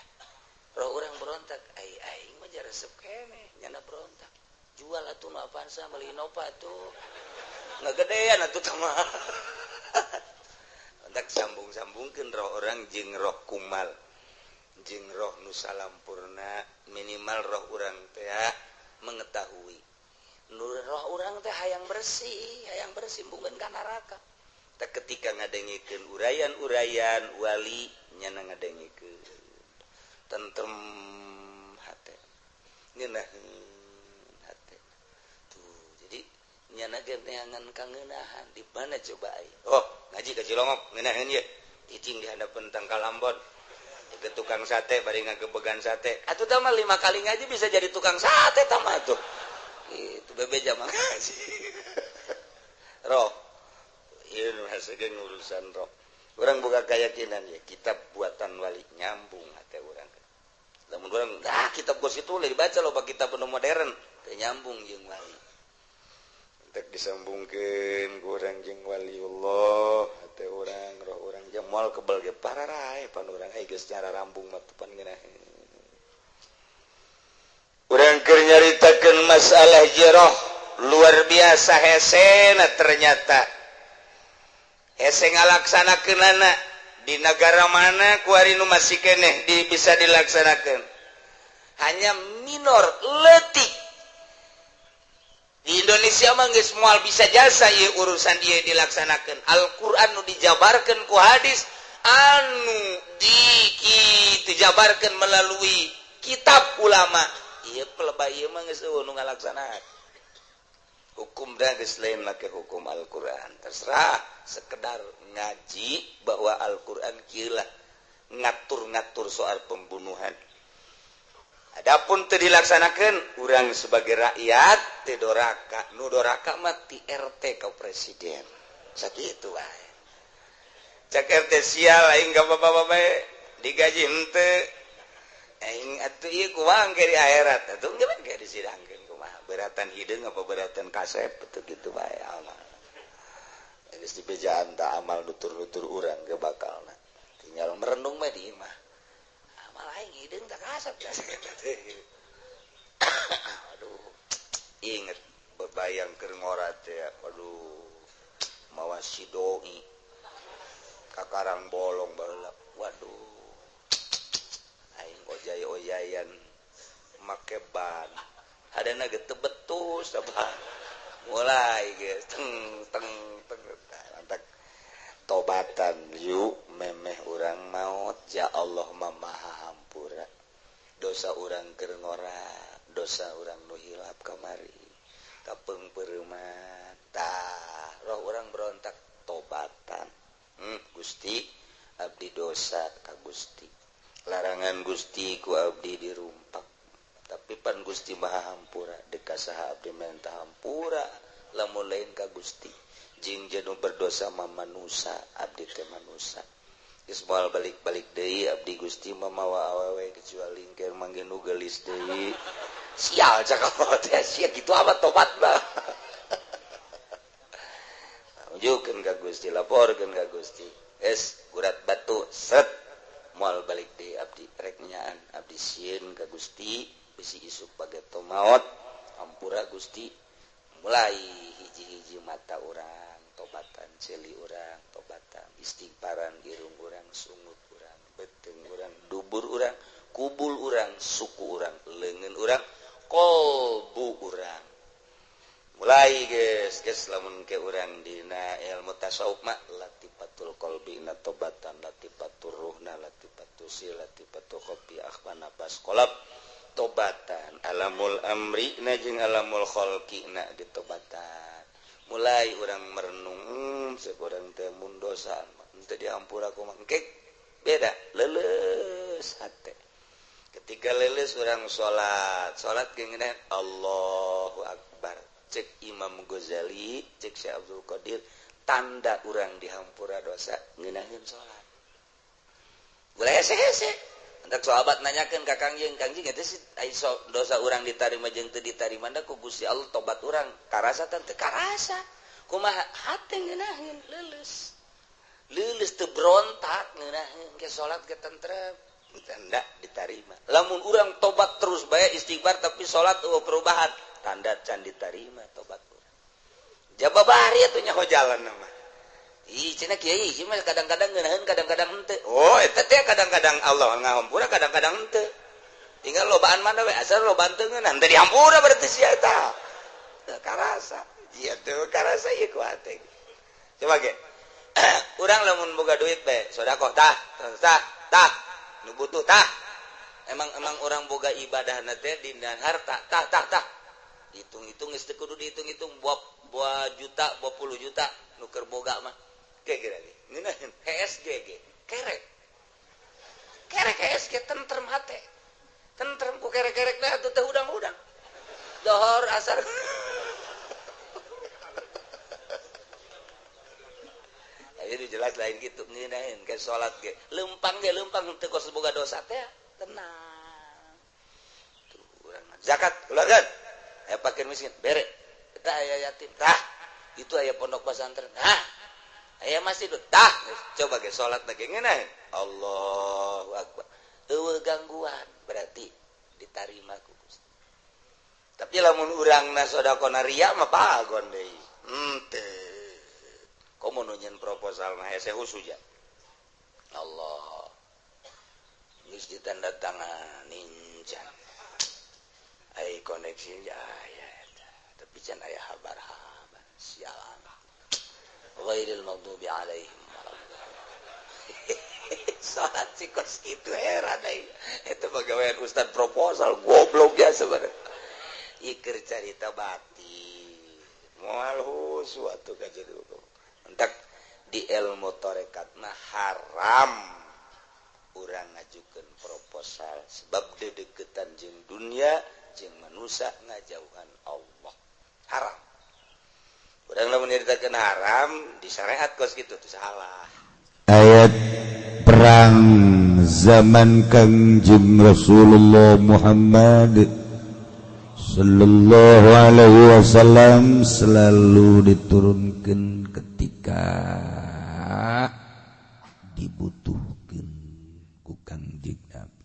Roh urang berontak, ai aing mah jaresep keneh, nyana berontak. Jual atuh nu Avanza meuli Innova atuh. Ngagedean atuh teh mah. Entak sambung-sambungkeun roh orang jeung roh kumal. Jeung roh nu salampurna, minimal roh urang teh mengetahui. Nu roh urang teh hayang bersih embungeun ka neraka. Tah ketika ngadengikeun urayan-urayan wali nyana ngadengikeun tentrem hate, ngeunaheun hate. Tuh, jadi nyana ge neangan kangeunahan di mana coba ai? Oh, ngaji ka Cilongok ngeunaheun ye. Cicing di handapeun tangkal ambon. Ke tukang sate bari ngagebegan sate. Atuh tah mah 5 kali ngaji bisa jadi tukang sate tah mah tuh. Itu bebeja mah ngaji. Roh. Ieu nu hese urusan roh. Urang boga keyakinan ya, kitab buatan wali nyambung hate urang. Lamun urang ah kitab gos itu ulah dibaca loba kitab nu modern teu nyambung jeung wali. Entek disambungkeun ku urang jeung waliullah, hate urang, roh urang jeung moal kebel ge pararae pan urang ai geus nyara rambung mah teu pan ngeunaheun. Urang keur nyaritakeun masalah jeroh luar biasa hesena ternyata. Hese ngalaksanakeunana di negara mana kuari nu masih keneh di, bisa dilaksanakeun. Hanya minor leutik. Di Indonesia mah geus moal bisa jasa ieu urusan ieu dilaksanakeun. Al-Qur'an nu dijabarkeun ku hadis anu dijabarkeun melalui kitab ulama. Ieu pelebah ieu mah geus eueuh nu ngalaksanakeun. Hukum dah geus lain make hukum Al-Qur'an. Terserah sekedar ngaji bahwa Al-Qur'an kieu lah ngatur-ngatur soal pembunuhan. Adapun teu dilaksanakeun urang sebagai rakyat teu doraka, nu doraka mah ti RT ka presiden. Sakitu wae. Cek RT sial aing ka bapak-bapak bae digaji henteu. Aing atuh ieu kumaha engke di akhirat atuh engke engke disidangkeun kumaha. Beratan hideung apa beratan kasep atuh kitu bae amal. Geus dibejaan ta amal nutur-nutur urang ge bakalna. Tinggal merenung mah di imah. Amal aing hideung tak kasep. Aduh. Inget bebayang keur ngorat teh. Aduh. Mawa si doi. Ka Karang Bolong baheula. Waduh. Aing ojay-ojayan make ban. Hadana ge teu betus abah. Mulai geus teng teng teng lantak tobatan yuk memeh urang maot ya Allah mah maha hampura. Dosa urang keur ngora, dosa urang nu hilap kamari kapeungpeureman. Tah, roh urang berontak tobatan. Gusti, abdi dosa ka Gusti, larangan Gusti ku abdi dirumpak, tapi pan Gusti Maha Hampura. Deka saha abdi minta hampura lamun lain ka Gusti? Jing jenu berdosa ma manusa, abdi teh manusa. Geus moal balik-balik deui abdi Gusti mamawa awewe kecuali engke manggih nu geulis deui. Sial cakap teh sia kitu amat tobat mah. Unjukkeun ka Gusti, laporkeun ka Gusti. Es gurat batu set, moal balik deui abdi, rek nyaan abdi sieun ka Gusti bisi isuk bageto maot. Hampura Gusti. Mulai hiji-hiji mata urang tobatan, ceuli urang tobatan, istighfaran irung urang, sungut urang, beuteung urang, dubur urang, kubul urang, suku urang, leungeun urang, kolbu urang. Mulai geus geus lamun ke urang dina ilmu tasawuf mah latifatul qalbi na tobatan, latifatur ruhna, latifatul sil, latifatul khofi akhfa nafas qalb tobatan, alamul amri na jeung alamul khalqi na ditobatan. Mulai urang merenung, sekurang teh mun dosa teu diampura kumaha engke beda leuleus hate. Ketika leuleus urang salat, salat geungeun Allahu Akbar. Cek Imam Ghazali, cek Syekh Abdul Qadir, tanda urang dihampura dosa ngeunaheun salat. Ulah hese-hese. Entak sahabat nanyakeun ka Kangjeng, Kangjeng eta sih dosa urang ditarima jeung teu ditarima da ku Gusti Allah, tobat urang karasa teh teu karasa. Kumaha hate ngeunaheun leuleus. Leuleus teu berontak ngeunaheun ke salat ke tentrem. Tanda ditarima. Lamun urang tobat terus bae istighfar tapi salat eueuh perubahan, tanda can ditarima tobat urang. Jababari atuh nyaho jalan mah. Ih, cenah kiai ieu mah kadang-kadang ngeunaheun kadang-kadang henteu. Oh, eta teh kadang-kadang Allah ngahampura kadang-kadang henteu. Tinggal lobaan mana we, asal lobaan teu ngeunah teu dihampura berarti sia eta. Teu karasa. Ieu teu karasa ieu ku hate. Coba ge. Urang lamun boga duit bae, sedekah tah, tah, tah, nu butuh tah. Emang emang orang boga ibadahna teh dina harta, tah, tah, tah. Hitung-hitung geus teu kudu dihitung-hitung, buah juta, buah puluh juta nu keur boga mah. Kira ngeunaheun HSG ge kerek kerek HSG tentrem hate, tentrem ku kerek-kerek dah atuh teh udang-udang dohor asar. Jadi jelas lain gitu ngeunaheun ke salat ge leumpang ge leumpang teu kos boga dosa teh tenang. Tuh urang zakat keluarkan, aya fakir miskin bere, eta aya yatim tah, itu aya pondok pesantren tah, aya masjid tah. Coba ge salat lagi ngeunaheun Allahu Akbar, eueuh gangguan berarti ditarima ku Gusti. Tapi lamun urangna sedekahna ria mah pagon deui henteu. Komo nu nyeun proposal mah hese husuja Allah geus ditanda tangan nincan ai koneksi aya eta tapi can aya habar-habar sialan. Ghairil maghdubi alaihim waladdallin. Salat sikos kitu heran euy. Eta pagawean ustad proposal goblok ya sebenarnya. Ieu keur carita batin. Moal husu atuh ka jero. Entak di ilmu tarekat mah haram urang ngajukeun proposal sebab dedeketan jeung dunia jeung manusia ngajauhan Allah. Haram. Urang lamun nyaritakeun haram di syariat kos kitu teu salah. Ayat perang zaman Kangjeng Rasulullah Muhammad sallallahu alaihi wasallam selalu diturunkan ketika dibutuhkan ku Kangjeng Nabi.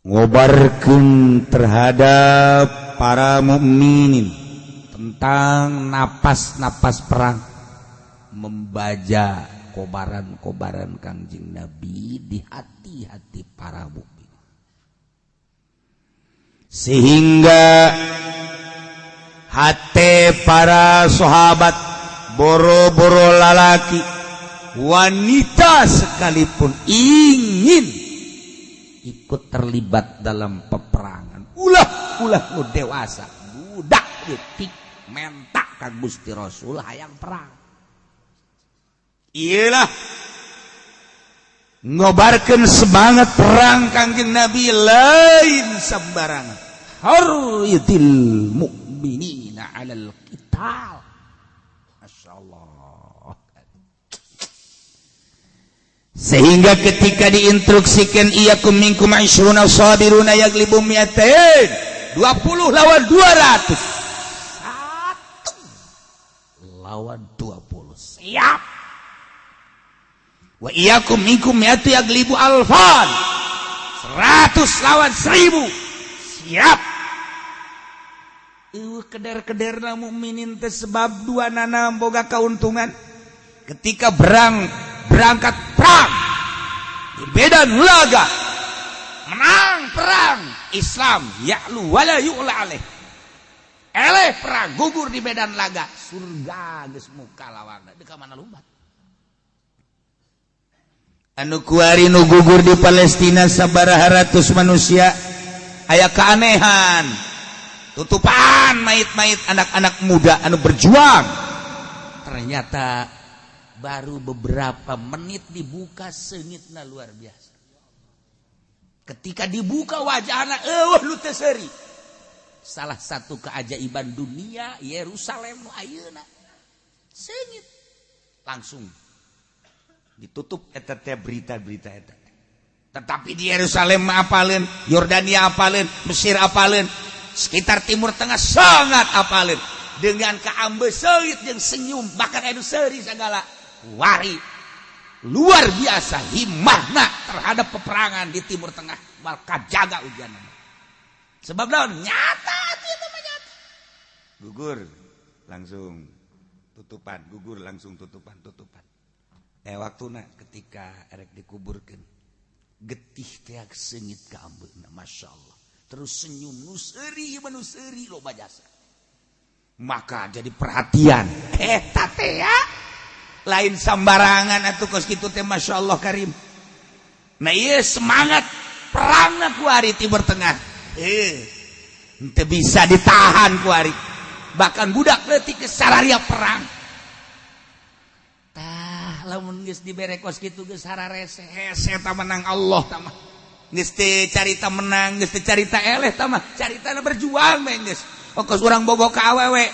Ngobarkeun terhadap para mukminin tentang napas-napas perang, membaca kobaran-kobaran Kangjeng Nabi di hati-hati para mukmin, sehingga hati para sahabat boro-boro lalaki wanita sekalipun ingin ikut terlibat dalam peperangan. Ulah ulah nu dewasa, budak leutik menta ka Gusti Rasul hayang perang. Iyalah ngobarkeun semangat perang Kangjeng Nabi lain sembarangan. Harridil mu'minina 'alal qital. Masyaallah. Sehingga ketika diinstruksikan iyakum minkum 20 sabiruna yaglibu mi'atain, 20 lawan 200, 1 lawan 20, siap. Wa iyakum minkum mi'atu yaglibu alfan, 100 lawan 1000, siap. Keder-kederna mukminin teh sebab dua nana boga keuntungan ketika berangkat perang di medan laga, menang perang Islam ya'lu wala yu'la alaih, eleh perang gugur di medan laga, surga geus muka lawangna deuk mana lumbat. Anu kuari nu gugur di Palestina sabaraha ratus manusia, aya keanehan tutupan mayit-mayit anak-anak muda anu berjuang, ternyata baru beberapa menit dibuka seungitna luar biasa. Ketika dibuka wajahna eueuh nu teu seuri. Salah satu keajaiban dunia Yerusalem nu ayeuna seungit, langsung ditutup eta teh berita-berita eta. Tetapi di Yerusalem apaleun, Yordania apaleun, Mesir apaleun, sekitar Timur Tengah sangat apaleun dengan kaambe seungit jeung senyum, bahkan anu seuri segala wari. Luar biasa himmahna terhadap peperangan di Timur Tengah, mal kajaga ujian. Sebab naon? Nyata itu mah nyata. Gugur langsung tutupan, gugur langsung tutupan, tutupan. Waktuna ketika erek dikuburkeun, getih teh seungit ka ambeuna, Masya Allah. Terus senyum nu seuri, nu seuri loba jasa. Maka jadi perhatian. Eta teh ya lain sambarangan atuh kos kitu teh, Masya Allah karim. Nah, iya semangat perangna kuari Timur Tengah. Henteu bisa ditahan kuari. Bahkan budak leutik geus sararia perang. Tah, lamun geus dibere kos kitu geus hararese hese ta menang Allah ta mah. Geus teu carita menang, geus teu carita eleh ta mah, caritana berjuang we geus. Kos urang bogo ka awewe.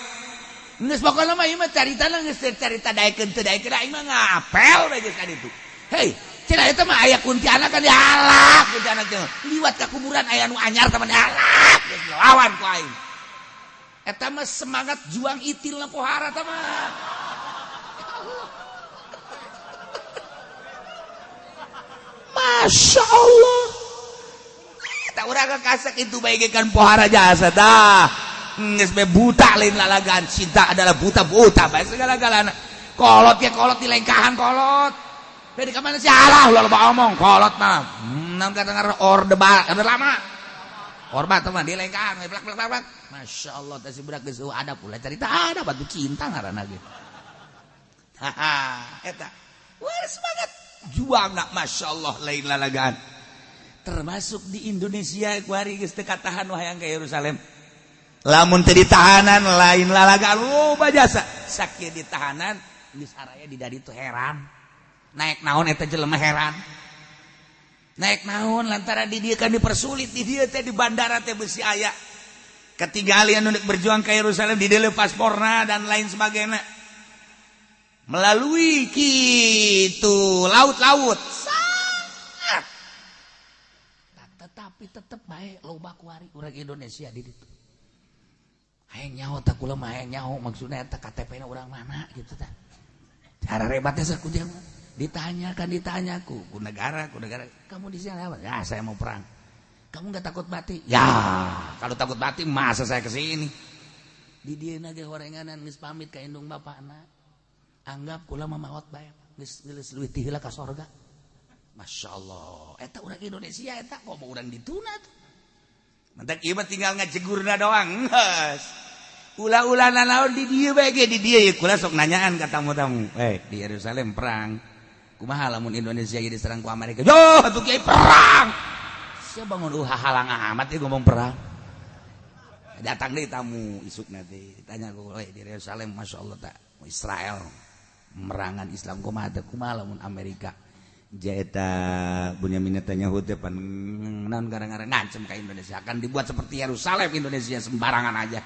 Geus pokona mah ieu mah caritana geus teu carita daekeun teu daekeun, aing mah ngapel we geus ka ditu. Hei, cenah eta mah aya kuntilanak kan dialak kuntilanak teh. Liwat ka kuburan aya nu anyar tah dialak geus lawan ku aing. Eta mah semangat juang itil na pohara ta mah. Masya Allah. Tak urang kasak itu baik kan pohara jasa dah. Geus be buta lain lalagan, cinta adalah buta-buta bae segala-galana. Kolot ya kolot di lengkahan kolot. Dari ka mana sih alah ulah loba omong kolot mah. Naon kata ngaran orde orde lama. Orba teman di lengkahan blak blak blak. Masya Allah teh si budak geus ada pula cerita ada batu cinta ngaranna ge. Haha eta. Wah semangat juang nak Masya Allah lain lalagaan. Termasuk di Indonesia kuari geus teu katahan wahayang ke Yerusalem. Lamun teu ditahanan lain lalagaan loba jasa. Sakieu ditahanan geus araya di dari itu heran. Naik naon eta jelema heran. Naik naon lantaran di dieu kan dipersulit di dieu teh di bandara teh besi aya. Ketinggalan anu berjuang ke Yerusalem di dieu pasporna dan lain sebagainya. Melalui kitu laut-laut sangat, tetapi tetep bae loba kuari urang Indonesia di ditu. Hayang nyaho tah kula mah hayang nyaho maksudna eta KTP na urang mana gitu tah. Cara rebatnya saku dia mah. Ditanyakan ditanya ku negara, ku negara. Kamu di sini apa? Ya saya mau perang. Kamu nggak takut mati? Ya, kalau takut mati masa saya ke sini. Di dieu ge horenganan geus pamit ka indung bapakna. Anggap kula mah maot bae. Geus geus leuwih ti heula ka sorga. Masya Allah. Eta urang Indonesia eta kok mau urang dituna tuh. Mentak ieu mah tinggal ngajegurna doang. Geus. Ulah-ulah nanaon di dieu bae ge di dieu ya kula sok nanyaan ka tamu-tamu. Di Yerusalem perang. Kumaha lamun Indonesia jadi diserang ku Amerika? Yo, atuh kiai perang. Sia bangun halang amat ieu ngomong perang. Datang deui tamu isuk nanti tanya ku, "Oi, di Yerusalem Masya Allah tak Israel merangan Islam kumaha teh? Kumaha lamun Amerika jaeta Bunyamin Netanyahu teh pan naon gara-gara ngancem ka Indonesia akan dibuat seperti Yerusalem, Indonesia sembarangan aja.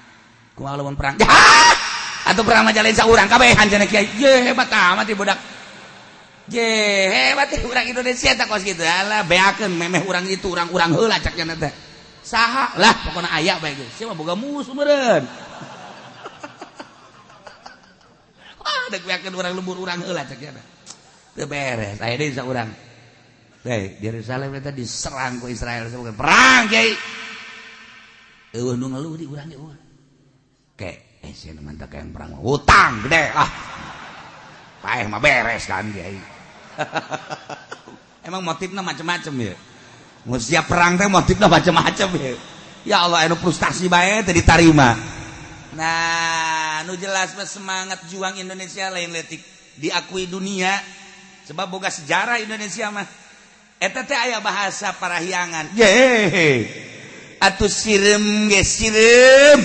Kumaha lamun perang?" Atau perang mah lain saurang kabehan cenah kiai. Ye, hebat amat ieu budak. Je, hebat urang Indonesia tak kos gitu. Alah, beakeun memeh urang itu urang-urang heula cak nya teh. Saha lah pokona aya bae geus. Sia mah boga musuh meureun. Wah, dek beakeun urang lembur urang heula cak nya. Teu beres, aya deui saurang. Hei, Yerusalem eta diserang ku Israel sebagai perang kiai. Eueuh nu ngeluh di urang ge eueuh. Ke, sia nu mantap yang perang hutang gede lah. Paeh mah beres kan kiai. Emang motifnya macam-macam ya. Mau siap perang teh motifnya macam-macam ya. Ya Allah, anu frustasi bae teh ditarima. Nah, nu jelas mah semangat juang Indonesia lain letik diakui dunia sebab boga sejarah Indonesia mah. Eta teh aya bahasa parahyangan. Ye. Atuh sireum ge sireum.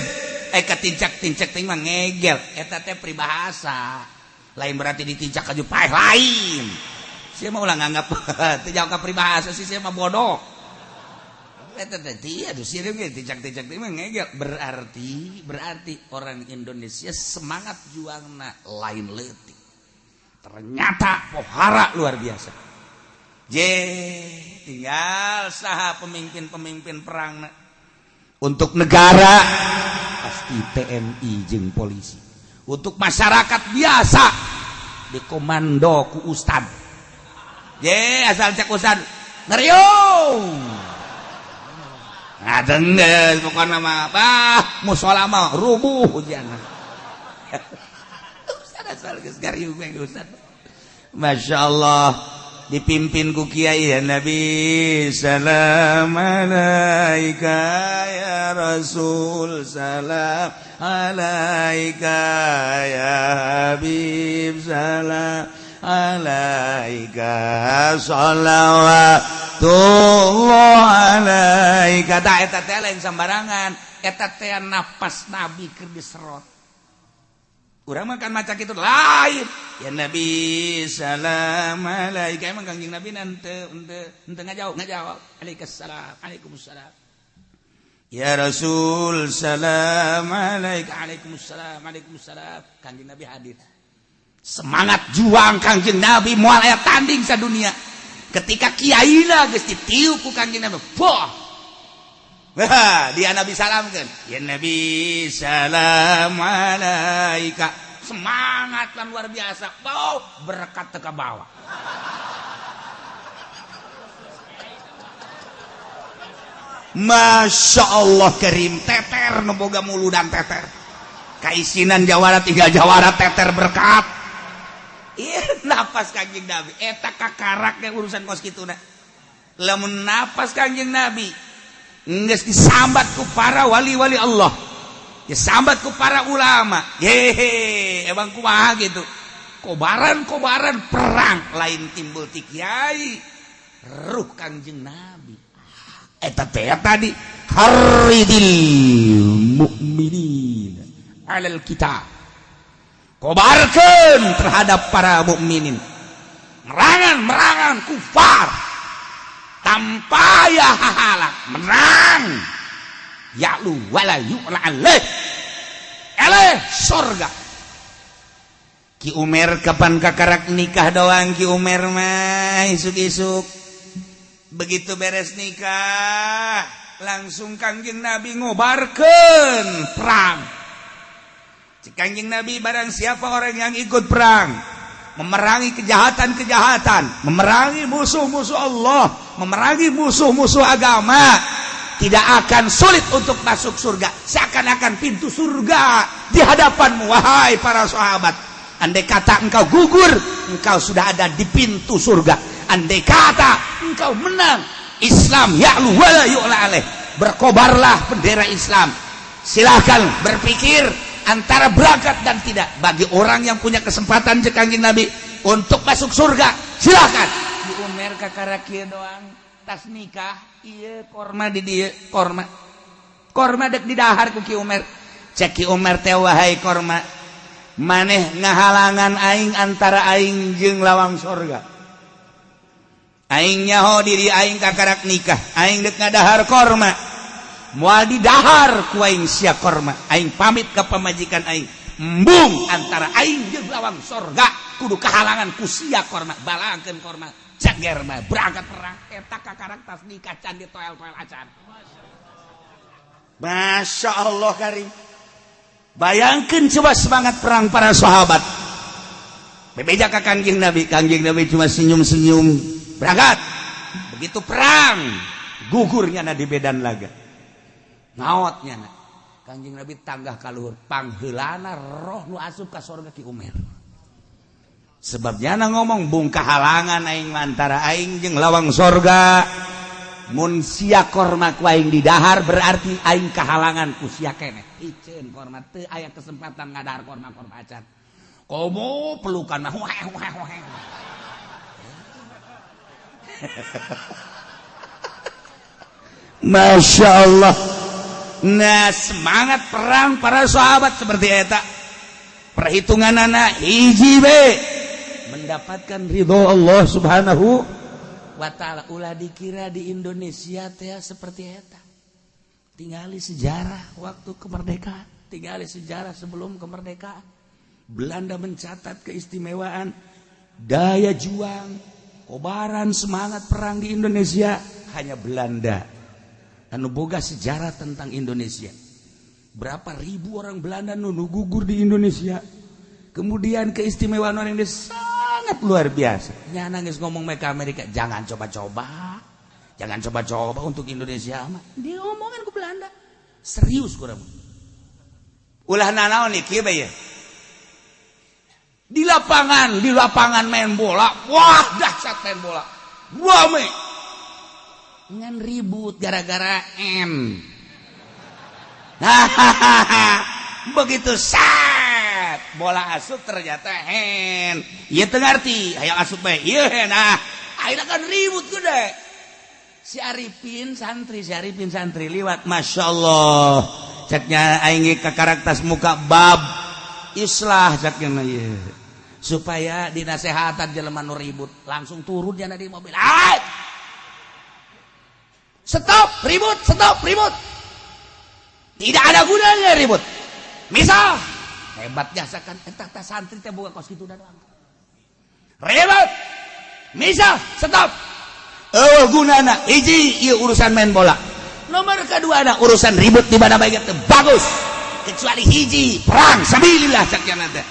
Eh katincak-tincak teh mah ngegel. Eta teh peribahasa. Lain berarti ditincak aju paeh lain. Sia mah ulah nganggap teu jauh ka peribahasa sih, sia mah bodoh. Eta teh aduh sireum ge tincak-tincak teh mah ngegel. Berarti orang Indonesia semangat juangna lain leutik. Ternyata pohara luar biasa. Je, tinggal saha pemimpin-pemimpin perang untuk negara pasti TNI jeung polisi. Untuk masyarakat biasa dikomando ku ustad. Je, asal cek ustad ngeriung. Ngadeng geus pokona mah bah musola mah rubuh hujan. Ustad asal geus ngariung we ustad. Masya Allah dipimpin ku kiai ya Nabi salam alaika ya Rasul salam alaika ya Habib salam alaika sholawatullah alaika. Tah eta teh lain sembarangan, eta teh napas Nabi keur diserot. Urang mah kan maca kitu lain. Ya Nabi salam alaika, emang Kangjeng Nabi henteu henteu ngajawab, ngajawab. Alaikassalam, alaikumussalam. Ya Rasul salam alaika, alaikumussalam, alaikumussalam. Kangjeng Nabi hadir. Semangat juang Kangjeng Nabi moal aya tanding sadunia. Ketika kiaina geus ditiup ku Kangjeng Nabi, boh. Wah, dia Nabi salamkeun. Ya Nabi salam alaika. Semangat lan luar biasa. Bau berkat teu kabawa. Masya Allah karim, teter nu boga muludan teter. Kaisinan jawara tinggal jawara teter berkat. Iya, napas Kangjeng Nabi eta kakarak ge urusan kos kituna. Lamun napas Kangjeng Nabi geus disambat ku para wali-wali Allah, disambat ku para ulama. Hehe, emang kumaha gitu. Kobaran-kobaran perang lain timbul ti kiai, ruh Kangjeng Nabi. Eta teh tadi haridil mukminin alal kitab. Kobarkeun terhadap para mukminin. Merangan-merangan kufar tanpa ya hahalak menang. Ya'lu wala yu'la alaih. Eleh sorga. Ki Umer kapan kakarak nikah doang Ki Umer mah isuk-isuk. Begitu beres nikah langsung Kangjeng Nabi ngobarkeun perang. Kangjeng Nabi barang siapa orang yang ikut perang memerangi kejahatan-kejahatan, memerangi musuh-musuh Allah, memerangi musuh-musuh agama, tidak akan sulit untuk masuk surga. Seakan-akan pintu surga di hadapanmu wahai para sahabat. Andai kata engkau gugur, engkau sudah ada di pintu surga. Andai kata engkau menang, Islam ya'lu wala yu'la alaih. Berkobarlah bendera Islam. Silahkan berpikir antara berangkat dan tidak. Bagi orang yang punya kesempatan cek Kangjeng Nabi, untuk masuk surga. Silakan. Di Umer kakara kieu doang, tas nikah ieu korma di dieu, korma. Korma dek didahar ku Ki Umer. Cek Ki Umer teh, "Wahai korma, maneh ngahalangan aing antara aing jeung lawang sorga. Aing nyaho diri aing kakarak nikah, aing dek ngadahar korma, moal didahar ku aing sia korma. Aing pamit ke pamajikan aing, embung antara aing jeung lawang sorga kudu kahalangan ku sia korma." Balangkeun korma, cager mah berangkat perang. Eta kakarak tas nikah, can ditoel-toel acan. Masya Allah karim. Bayangkan coba semangat perang para sahabat. Bebeja ke Kangjeng Nabi, Kangjeng Nabi cuma senyum-senyum, berangkat. Begitu perang, gugurnya na di medan laga. Ngaotnya na. Kangjeng Nabi tanggah kaluhur, pangheulana roh nu asup ka sorga Ki Umar. Sebabnya na ngomong, "Bung kahalangan aing antara aing jeung lawang sorga. Mun sia korma ku aing didahar, berarti aing kahalangan ku sia keneh." Iceun korma, teu aya kesempatan ngadahar korma, korma acan. Komo pelukan mah wah wah wah. Masya Allah. Nah, semangat perang para sahabat seperti eta. Perhitungan anak hiji be mendapatkan ridho Allah Subhanahu wa ta'ala. Ulah dikira di Indonesia teh seperti eta. Tingali sejarah waktu kemerdekaan, tingali sejarah sebelum kemerdekaan. Belanda mencatat keistimewaan daya juang, kobaran semangat perang di Indonesia hanya Belanda. Anu boga sejarah tentang Indonesia. Berapa ribu orang Belanda nu gugur di Indonesia. Kemudian keistimewaan orang Indonesia sangat luar biasa. Nya nangis ngomong mereka Amerika, "Jangan coba-coba. Jangan coba-coba untuk Indonesia mah." Diomongin ku Belanda. Serius kurang. Ulah nanaon nih kieu bae. Di lapangan main bola, wah dahsyat main bola. Rame. Ngan ribut gara-gara M. Hahaha. Begitu set bola asup ternyata hand. Ieu teu ngarti, hayang asup bae. Ieu hand ah. Akhirnya kan ribut gede. Si Arifin santri, si Arifin santri liwat, Masya Allah. Ceknya aing ke karakter muka bab islah ceknya ieu. Supaya dinasehatan jelema nu ribut, langsung turun jana di mobil. Ah! Stop ribut, stop ribut. Tidak ada gunanya ribut. Misal hebat jasa kan eta teh santri teh boga kos kitu doang. Ribut. Misal stop. Oh gunana hiji ieu urusan main bola. Nomor kedua ada urusan ribut di mana bae teh bagus. Kecuali hiji perang sabilillah cak teh.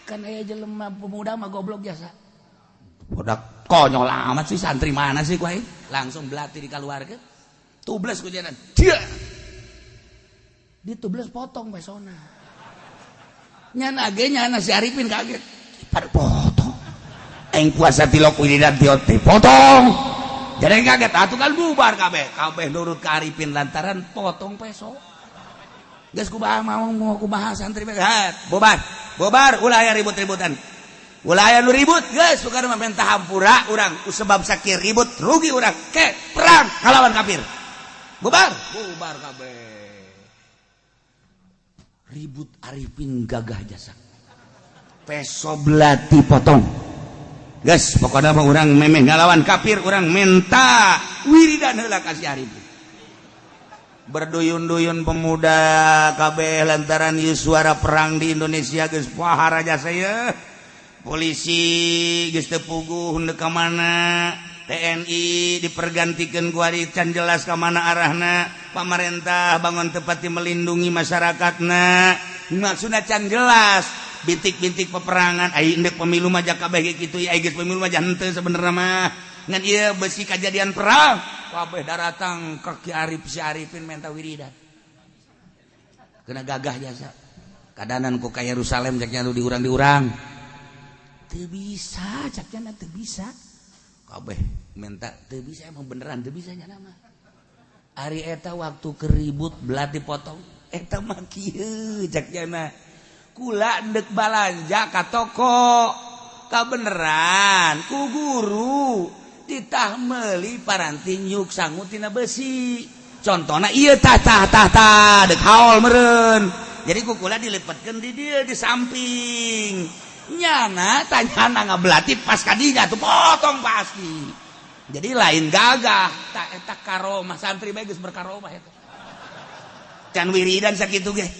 Kan aya jelema pemuda mah goblok jasa. Budak konyol amat sih, santri mana sih kuai? Langsung belati dikaluarkeun. Tubles ku jalan. Dia. Ditubles potong pesona. Nyana ge nyana si Arifin kaget. Pada potong. Aing puasa tilok wiridan potong. Jadi kaget atuh kan bubar kabeh. Kabeh nurut ke Arifin lantaran potong peso. Geus kumaha mau mau kumaha santri bae. Bubar. Bubar ulah aya ribut-ributan. Ulah aya nu ribut geus, bukan mah minta hampura urang sebab sakit ribut rugi urang. Ke perang ngalawan kafir. Bubar. Bubar kabeh. Ribut Arifin gagah jasa. Peso belati potong. Geus pokokna mah urang memeh ngalawan kafir, urang minta wiridan heula ka si Arifin. Berduyun-duyun pemuda kabeh lantaran ieu suara perang di Indonesia geus pahara jasa ye. Polisi geus teu puguh hendeuk ka mana, TNI dipergantikeun ku ari can jelas ka mana arahna, pamarentah bangun tepati melindungi masyarakatna, maksudna can jelas. Bintik-bintik peperangan ai endek pemilu mah kabeh kitu, ai geus pemilu mah henteu sebenarnya mah. Ngan ieu besi kajadian perang, kabeh daratang ka Ki Arif, si Arifin minta wiridan. Kena gagah jasa. Kadanan ku ka Yerusalem cek nya nu diurang-diurang. Teu bisa, cek nya teu bisa. Kabeh minta teu bisa, emang beneran teu bisa nya mah. Ari eta waktu keribut belati potong, eta mah kieu cek nya. Kula ndek balanja ka toko. Kabeneran ku guru ditah meuli paranti nyuk sangu tina besi. Contohna ieu tah tah tah tah deuk haol meureun. Jadi ku kula dilipatkeun di dieu di samping. Nyana tanyana ngabelati pas kadinya tuh potong pasti. Jadi lain gagah tak eta karomah santri bae geus berkaromah eta. Can wiridan sakitu ge.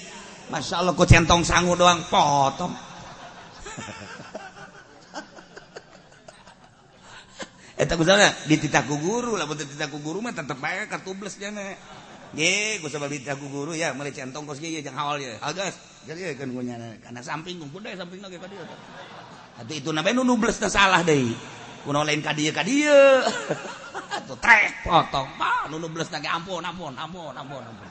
Masya Allah ku centong sangu doang potong. Eta ku dititah ku guru lamun teu dititah ku guru mah tetep bae kartu bles jana. Ye, ku sabab dititah ku guru ya meuli centong kos ge jeung haol ye. Agas, jadi kan ku nyana kana samping kumpul deui sampingna ge ka dieu. Atuh itu na bae nu nubles teh salah deui. Kunaon lain ka dieu ka dieu. Atuh trek potong. Bah nu nubles ge ampun ampun ampun ampun ampun.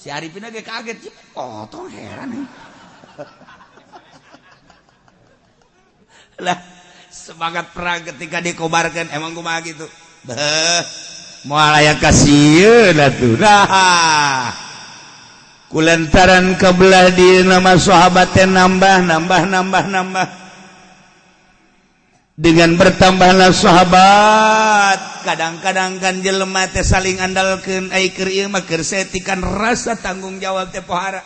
Si Arifin ge kaget, potong heran. Lah semangat perang ketika dikobarkan emang kumaha gitu. Beuh, moal aya kasieun atuh. Nah, kulantaran kebelah di nama sahabat teh nambah nambah nambah nambah. Dengan bertambahnya sahabat, kadang-kadang kan jelema teh saling andalkeun ai keur ieu mah keur saeutik rasa tanggung jawab teh pohara.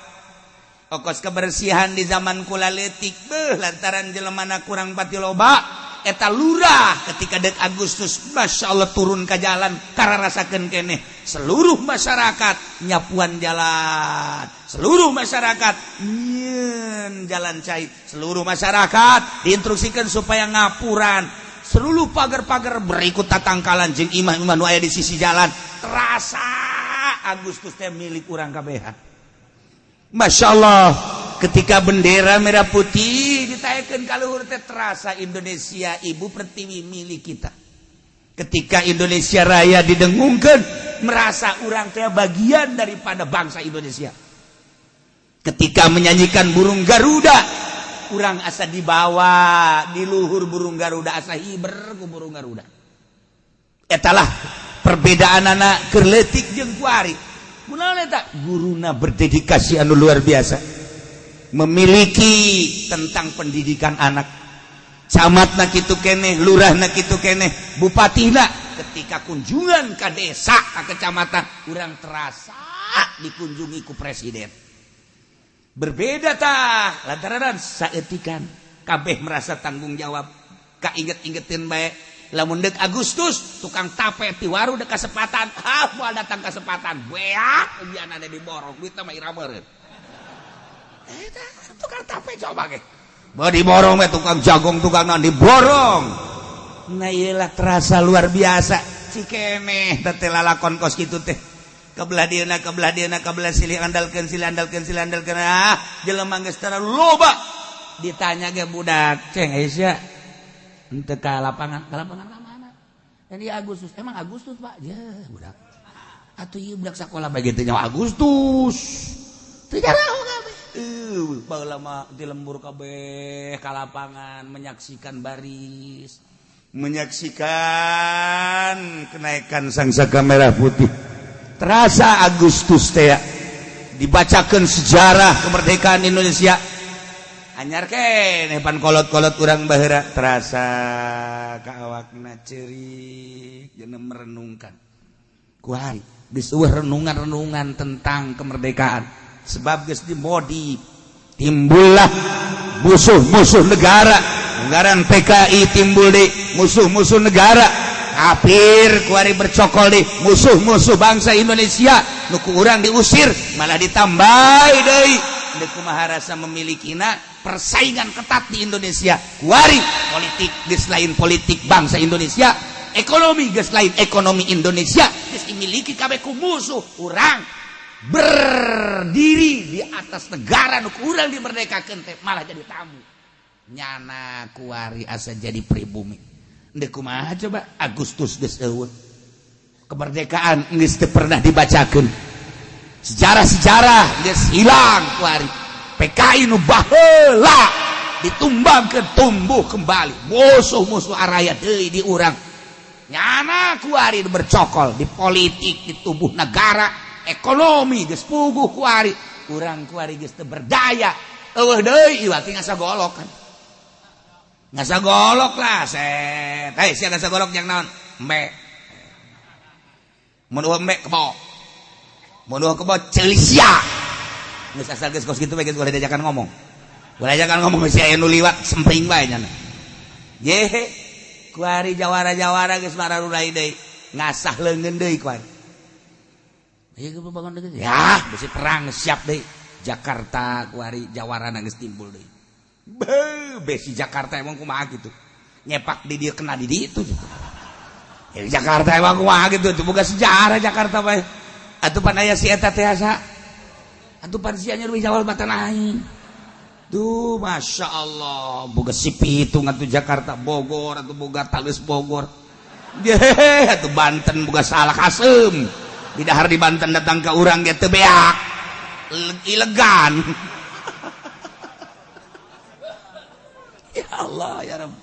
Okos kebersihan di zaman kula leutik beuh lantaran jelemana kurang pati loba eta lurah ketika dek Agustus Masya Allah turun ke jalan kararasakeun keneh seluruh masyarakat nyapuan jalan, seluruh masyarakat nyieun jalan cai, seluruh masyarakat diinstruksikan supaya ngapuran seluruh pagar-pagar berikut tatangkalan jeung imah-imah nu aya di sisi jalan. Terasa Agustus teh milik urang kabehan. Masya Allah ketika bendera merah putih ditaikkan ka luhur teh terasa Indonesia ibu pertiwi milik kita. Ketika Indonesia Raya didengungkan merasa urang teh bagian daripada bangsa Indonesia. Ketika menyanyikan burung Garuda urang asa dibawa di luhur burung Garuda, asa hiber ku burung Garuda. Etalah perbedaan anak keur leutik jeung kuari. Kunaon eta? Guruna berdedikasi anu luar biasa, memiliki tentang pendidikan anak. Camatna kitu keneh, lurahna kitu keneh, bupatina ketika kunjungan ke desa, ke kecamatan, urang terasa dikunjungi ku presiden. Berbeda tah lantaran saeutikan kabeh merasa tanggung jawab. Kainget-ingetin bae lamun deuk Agustus tukang tape ti waru dek kasempatan, ah moal datang kesempatan beak ujianana diborong duitna mah ira meureun. Eta tukang tape coba ge bae diborong we, tukang jagung tukang naon diborong. Nah ieu terasa luar biasa cikeneh teh lalakon kos kitu teh. Kebelah dieuna kebelah dieuna kebelah silih andalkeun silih andalkeun silih andalkeun. Ah jelema geus terlalu loba ditanya ge budak ceng Aisyah henteu ka lapangan, ka lapangan ka mana? Dan ieu Agustus, emang Agustus Pak? Ya budak. Atuh ieu budak sakola bae gitu nyawa Agustus. Teu jaraho kabeh. Baheula mah di lembur kabeh ka lapangan menyaksikan baris, menyaksikan kenaikan sang saka merah putih. Terasa Agustus teh dibacakan sejarah kemerdekaan Indonesia. Anyar keneh pan kolot-kolot urang baheula terasa ka awakna ceurik jeung merenungkan. Kuari geus eueuh renungan-renungan tentang kemerdekaan sebab geus dimodif. Timbullah musuh-musuh negara, ngaran PKI timbul di musuh-musuh negara, kafir kuari bercokol di musuh-musuh bangsa Indonesia. Nu ku urang diusir malah ditambah deui. Deuk kumaha rasa memilikina persaingan ketat di Indonesia. Kuari politik geus lain politik bangsa Indonesia, ekonomi geus lain ekonomi Indonesia, geus dimiliki kabeh ku musuh. Urang berdiri di atas negara nu ku urang dimerdekakeun teh malah jadi tamu. Nyana kuari asa jadi pribumi. Deuk kumaha coba Agustus geus eueuh, kemerdekaan geus teu pernah dibacakeun, sejarah-sejarah geus hilang. Kuari PKI nu baheula ditumbangkeun tumbuh kembali, musuh-musuh araya deui di urang. Nyana kuari bercokol di politik, di tubuh negara, ekonomi geus puguh kuari. Urang kuari geus teu berdaya, eueuh deui iwal ti ngasa golok kan. Ngasa golok lah set. Hei sia ngasa golok jang naon? Embe. Mun eueuh embe kebo. Mun eueuh kebo ceuli sia. Geus asal geus kos kitu bae geus ulah diajakan ngomong. Ulah diajakan ngomong geus aya nu liwat sempring bae nya. Ye kuari jawara-jawara geus mararurai deui. Ngasah leungeun deui kuari. Ieu ge bangun deui. Ya, besi perang siap deui. Jakarta kuari jawara geus timbul deui. Besi Jakarta emang kumaha gitu. Nyepak di dia kena di ditu gitu. Ya, Jakarta emang kumaha gitu, itu boga sejarah Jakarta bae. Atuh pan aya si eta teh asa. Atuh pan sia nyeri jawal mata aing. Duh, Masya Allah, boga si pitung atuh Jakarta Bogor atuh boga Talus Bogor. Ye, atuh Banten boga salah kasem. Di dahar di Banten datang ke urang ge teu beak. Ilegan. Ya Allah ya Rabb.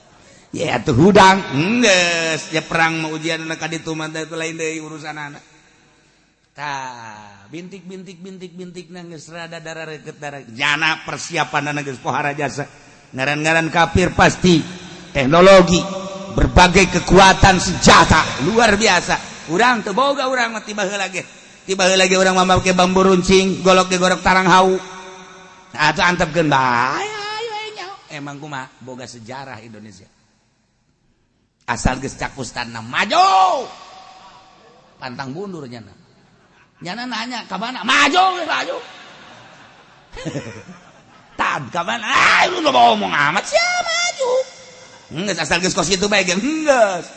Ya atuh hudang geus ya perang mah ujian ka ditu mah teh lain deui urusanana. Tah, bintik bintik bintik bintik na geus rada darah reukeut darah. Jana persiapanana geus pohara jasa. Ngaran-ngaran kafir pasti teknologi, berbagai kekuatan senjata luar biasa. Urang teu boga urang mah tiba heula ge. Tiba heula ge urang mah make bambu runcing, golok ge gorok tarang hau. Atuh antepkeun bae. Emang kumaha boga sejarah Indonesia. Asal geus cak ustadna maju. Pantang mundur nyana. Nyana nanya ka mana? Maju geus maju. Tad ka mana? Ah lu ngomong amat sia maju. Geus asal geus kos kitu bae ge geus.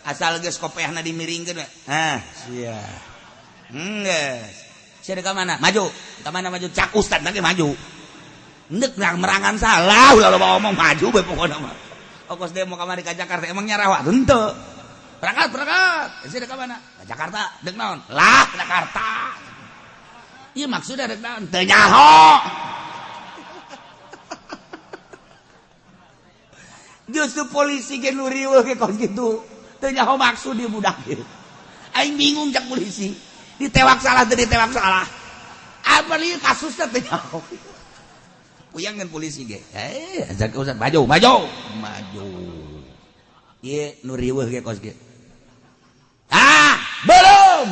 Asal geus kopeahna dimiringkeun we. Ah sia. Geus. Sia ka mana? Maju. Ka mana maju? Cak ustadna ge maju. Ndek merangan salah ulah loba omong maju bae pokona mah. Okos demo kamari ka Jakarta emang nyarawa henteu. Berangkat berangkat. Sia ka mana? Ka Jakarta. Dek naon? Lah Jakarta. Ieu maksudna dek naon? Teu nyaho. Justru polisi ge nu riweuh ge kos kitu. Teu nyaho maksud ieu budak ieu. Aing bingung cak polisi. Ditewak salah teu ditewak salah. Apa ieu kasusna teu nyaho. Puyang kan polisi ge. Ajak ustad maju, maju, maju. Ieu nu riweuh ge kos ge. Ah, belum.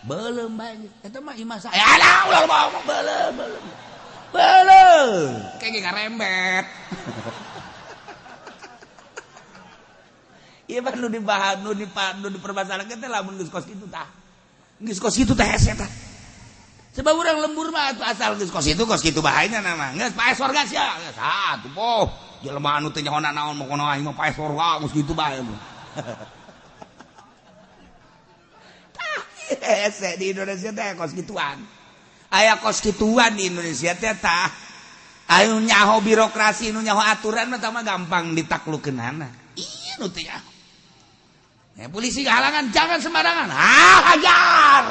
Belum bae. Eta mah imah saya. Alah, ulah ngomong belum, belum. Belum. Kayak ngarembet. Ieu mah nu dibahas, nu dipermasalahkeun teh lamun geus kos kitu tah. Geus kos kitu teh hese tah. Sebab orang lembur mah atuh asal geus kos kitu bahayana mah. Geus pae sorga sia. Geus atuh poh. Jelema anu teu nyaho naon mah kono aing mah pae sorga geus kitu bae. Tah hese di Indonesia teh kos kituan. Aya kos kituan di Indonesia teh tah. Anu nyaho birokrasi, nu nyaho aturan mah tah mah gampang ditaklukeunana. Ieu nu teu nyaho. Ya, polisi halangan jangan sembarangan. Ah hajar.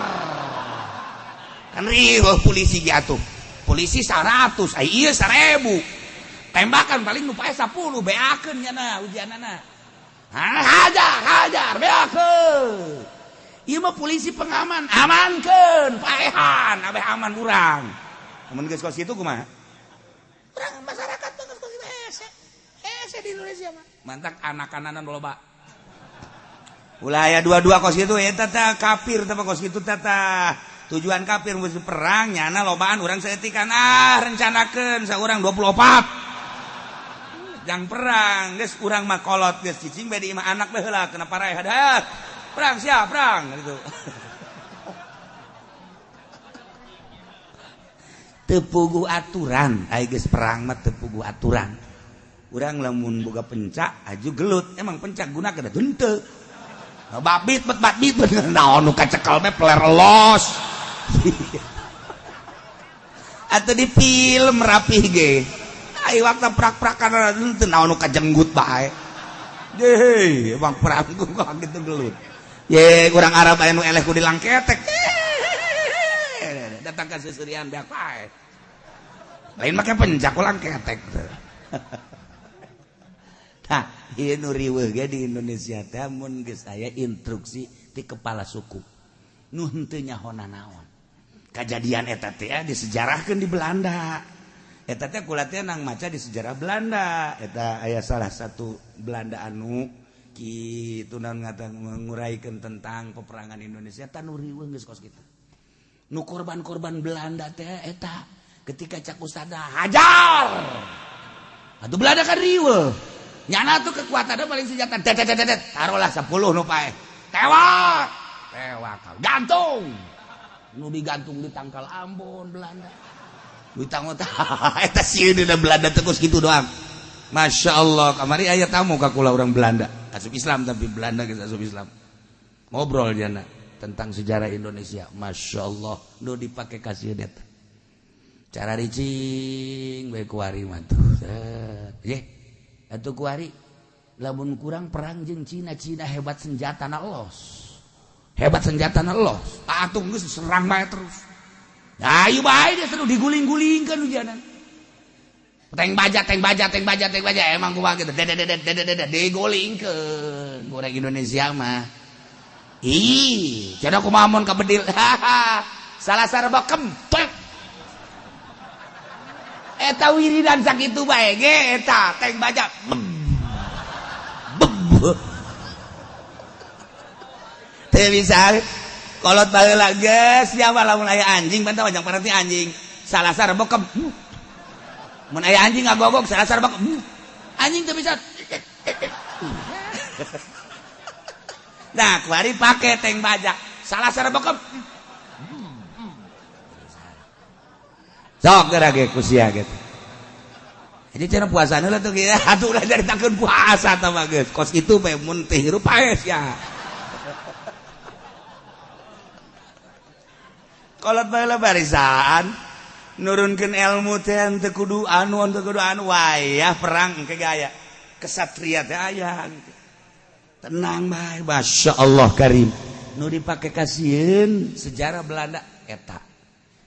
Kan riweuh polisi ge atuh. Polisi 100, ai ieu 1000. Tembakan paling nu pae 10, beakeun nya ujianana. Ah hajar, hajar, beakeun. Ieu mah polisi pengaman, amankeun, paehan, abeh aman urang. Mun geus kos kitu kumaha? Urang masyarakat mah geus kos kitu hese. Hese di Indonesia mah. Mantak anak-ananan loba. Ulah aya dua-dua kos kitu eta teh kafir teh kos kitu teh tah. Tujuan kafir musuh perang nyana lobaan urang saeutikan ah rencanakeun saurang 24 jang perang geus urang mah kolot geus cicing bae di imah anak bae heula kena paraeh hadah perang siap perang gitu. Teu puguh aturan ai geus perang mah teu puguh aturan. Urang lamun boga pencak aju gelut emang pencak gunakeun henteu. Babit bet babit naon nu kacekel mah peler los. Atau di film rapih ge. Ai waktu prak-prakan teu naon nu kajenggut bae. Deh, emang perang kok gitu gelut. Ye, urang Arab aya nu eleh ku dilangketek. Datang ka seuseurian beak bae. Lain make pencak ulang ketek. Tah, ieu nu riweuh ge di Indonesia teh mun geus aya instruksi ti kepala suku. Nu henteu nyaho nanaon. Kajadian eta teh disejarahkeun di Belanda. Eta teh kula teh nang maca di sejarah Belanda. Eta aya salah satu Belanda anu kitu naon ngata nguraikan tentang peperangan Indonesia tanu riweuh geus kos kitu. Nu korban-korban Belanda teh eta ketika cak ustada hajar. Atuh Belanda kan riweuh. Nyana tuh kekuatannya paling senjata det det det taruhlah 10 nu paeh. Tewak. Tewak gantung. Nu digantung di tangkal Ambon Belanda. Ditanggot eta sieun dina Belanda teh kos kitu doang. Masya Allah, kamari aya tamu ka kula urang Belanda, asup Islam tapi Belanda geus asup Islam. Ngobrol jana tentang sejarah Indonesia. Masya Allah, nu dipake kasieun eta. Cara ricing bae kuari mah tuh. Ye, atuh kuari lamun kurang perang jeung Cina, Cina hebat senjatana los. Hebat senjatana los. Atuh geus serang bae terus. Ayo bae dia seru diguling-gulingkeun hujanan. Tank baja, tank baja, tank baja, tank baja emang kumaha gitu. Dededededededet digulingkeun. Goreng Indonesia mah. Ih, cenah kumaha mun ka bedil. Salah sareba kempet. Eta wiridan sakitu bae ge eta tank baja. Beb. Teu bisa. Kolot baheula geus siapa lamun aya anjing bantah wajang parati anjing. Salah sareba kem. Mun aya anjing ngagogog salah sareba kem. Anjing teu bisa. Nah, kuari pake tank baja. Salah sareba kem. Sok geura ge ku sia gitu. Jadi cenah puasana lah tuh kieu. Atuh ulah caritakeun puasa tah mah geus. Kos kitu bae mun teh hirup paes ya. Kolot baheula barisan nurunkeun ilmu teh teu kudu anu teu kudu anu wayah perang engke gaya kesatria teh aya tenang bae Masya Allah karim nu dipake kasieun sejarah Belanda eta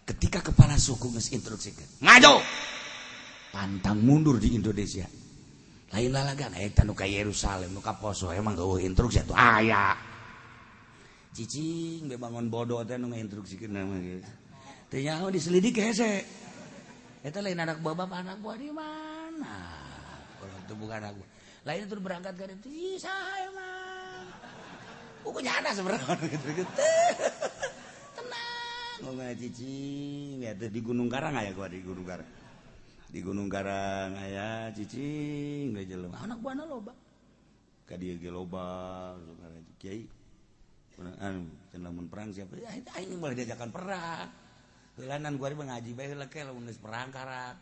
ketika kepala suku geus instruksikeun maju pantang mundur di Indonesia lain lalagan eta nu ka Yerusalem nu ka Poso emang eueuh instruksi atuh aya cicing be bangun bodoh teh nu ngainstruksikeun mah geus. Teu nyaho diselidik hese. Eta lain anak bapak anak buah di mana? Kalau itu bukan anak buah. Lain itu berangkat ka ditu, ih saha emang. Buku nyana sebenarnya gitu. Tenang, ngomong cicing ya teh di Gunung Karang aya gua di Gunung Karang. Di Gunung Karang aya cicing we jelema. Anak buahna loba. Ka dieu ge loba, kiai. Anu lamun perang siapa ya aing boleh diajakan perang heulanan gua ngaji bae heula ke lamun geus perang karak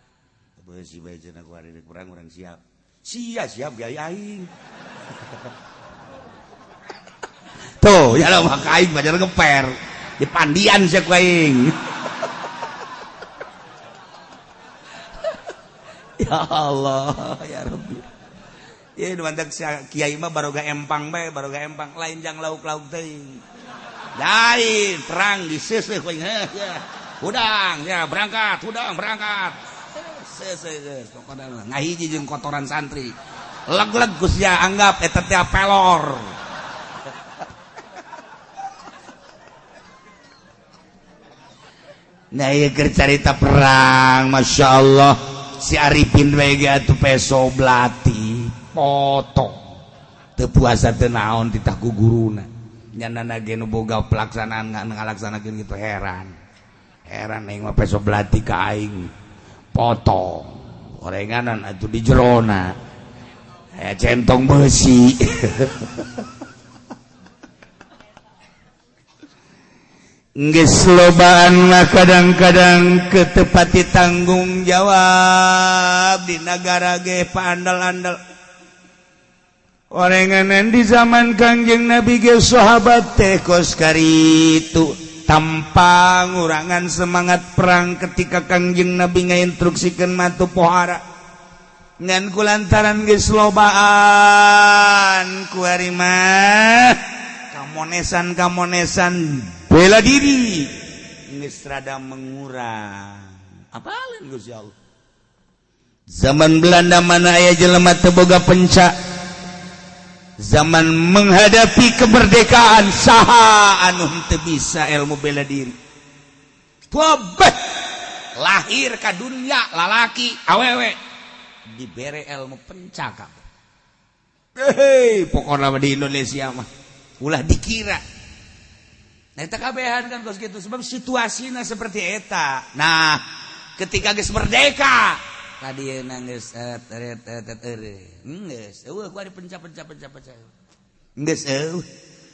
beusi bae cenah gua rek perang urang siap sia siap gaya aing tuh ya lah maka aing bajar ngeper di pandian sia ku aing ya Allah ya Rabbi. Ya mantak kiai mah baroga empang bae, baroga empang lain jang lauk-lauk teuing. Lain perang diseuseuh ku aing. Hudang ya berangkat, hudang berangkat. Seuseuh geus pokona ngahiji jeung kotoran santri. Leg-leg ku sia anggap eta teh pelor. Nah ieu keur carita perang, Masya Allah. Si Arifin bae ge atuh peso belati. Potong teu puasa teu naon titah ku guruna nyanana ge nu boga pelaksanaan ngalaksanakeun kitu heran heran aing mah peso belati ka aing potong orenganan atuh di jerona aya centong beusi geus lobaan mah kadang-kadang ketepati tanggung jawab di nagara ge paandal-andal orenganan di zaman Kangjeng Nabi ge sahabat teh kos karitu tanpa ngurangan semangat perang ketika Kangjeng Nabi ngainstruksikeun matu pohara ngan kulantaran geus lobaan kuari mah kamonesan-kamonesan bela diri geus rada mengurang apaleun Gusti Allah zaman Belanda mana aya jelema teu boga penca zaman menghadapi kemerdekaan saha anu henteu bisa ilmu bela diri. Kabeh Lahir ka dunia lalaki awewe dibere ilmu pencak. Hei, pokoknya di Indonesia mah ulah dikira. Nah, eta kabehan kan kos gitu sebab situasinya seperti eta. Nah, ketika geus merdeka tadi geus geus eueuh ku ari penca-penca-penca-penca. Geus eueuh.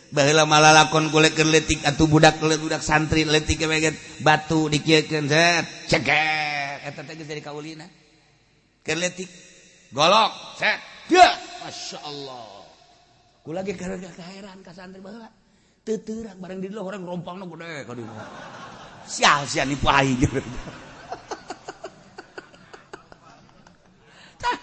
Baheula malah lakon kulekeun leutik atuh budak budak santri leutik ge batu dikieukeun set ceger eta teh geus jadi kaulina. Keur leutik golok set. Ya, Masya Allah. Kula ge kaheran ka santri baheula. Teu terang bareng di orang rompangna gede ka dieu. Sia-sia nipu aing. Tah.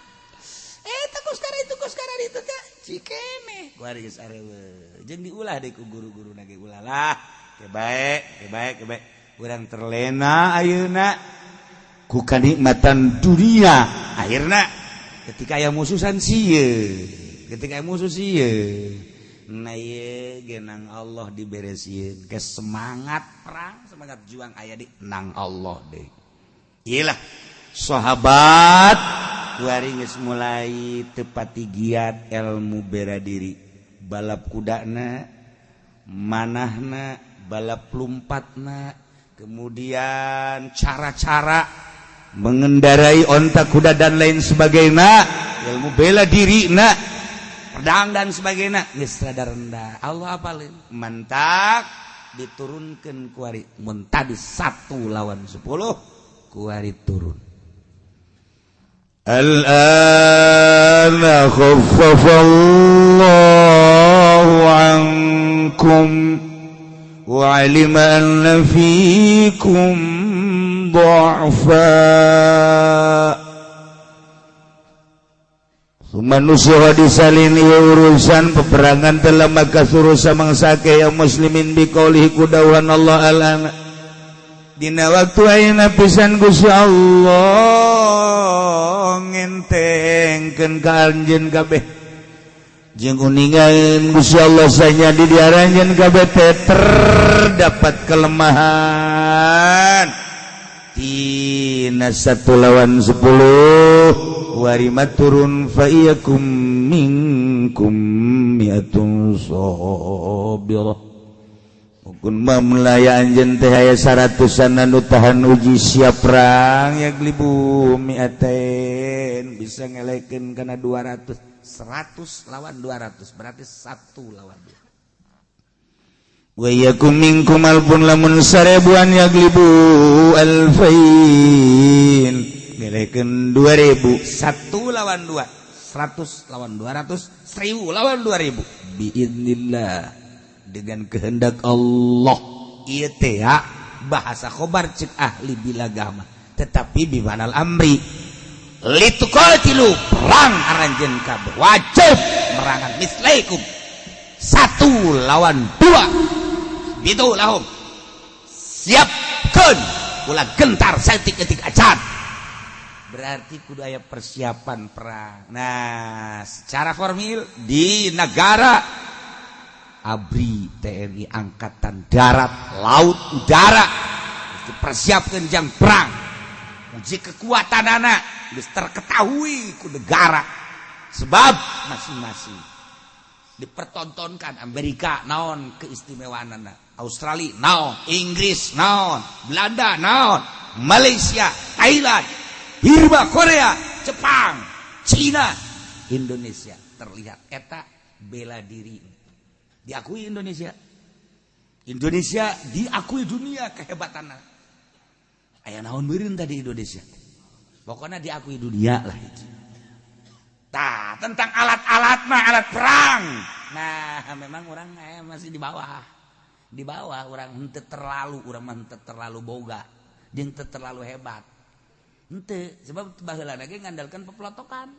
Eta kos kara itu kos kara ditu teh cikene. Kuari geus areueuh. Jeung diulah deui ku guru-guruna ge ulah lah. Ke bae, ke bae, ke bae. Urang terlena ayeuna ku kanikmatan dunia. Akhirna ketika aya musuhan sieun, ketika aya musuh sieun. Nah ieu genang Allah diberesieun ke semangat perang, semangat juang aya di nang Allah deh. Iyalah sahabat kuari geus mulai tepati giat ilmu bela diri, balap kudana, manahna, balap lompatna, kemudian cara-cara mengendarai onta kuda dan lain sebagainya, ilmu bela diri na, pedang dan sebagainya, geus rada rendah. Allah apalin mantak diturunkan kuari mun tadi 1 lawan 10 kuari turun. Al-ana khaffafallahu ankum wa 'alima anna fikum dha'fa. Manusia disalin urusan peperangan telah maka suruh samangsa ya muslimin biqaulihi kudauhan Allah alana dina waktu ayeuna pisan Gusti Allah ngentengkeun ka anjeun kabeh jeung uningaeun Gusti Allah sanya di diaranjeun kabeh teh terdapat kelemahan tina 1 lawan 10 warima turun fa iyakum minkum mi'atun sabirah. Mungkin mamlaya anjeun teh aya 100-an anu tahan uji siap perang ya glibu mi'atain bisa ngelekeun kana 200, 100 lawan 200 berarti 1 lawan 2. Wa iyakum minkum alfun lamun 1000-an ya glibu alfain ngelekeun 2000, 1 lawan 2, 100 lawan 200, 1000 lawan 2000 biiznillah dengan kehendak Allah. Ieu teh bahasa khobar cek ahli bilagama tetapi bimanal amri lituqatilu perang aranjeun kabeh wajib merangan mislaikum 1 lawan 2 gitu lahum siapkeun ulah gentar saeutik-eutik acan. Berarti kudu aya persiapan perang. Nah, secara formil di negara ABRI, TNI Angkatan Darat, Laut, Udara dipersiapkan jang perang. Uji kekuatan anak geus terketahui ku negara. Sebab masing-masing dipertontonkan Amerika naon keistimewaanana, Australia naon, Inggris naon, Belanda naon, Malaysia, Thailand, Birma, Korea, Jepang, Cina, Indonesia terlihat eta bela diri diakui Indonesia. Indonesia diakui dunia kehebatan. Aya naon meureun tadi Indonesia. Pokoknya diakui dunia lah itu. Tah, tentang alat-alat mah alat perang. Nah, memang orang masih di bawah. Di bawah orang henteu terlalu, urang mah henteu terlalu boga, jeung teu terlalu hebat. Henteu, sebab baheula ge ngandalkan pepelotokan.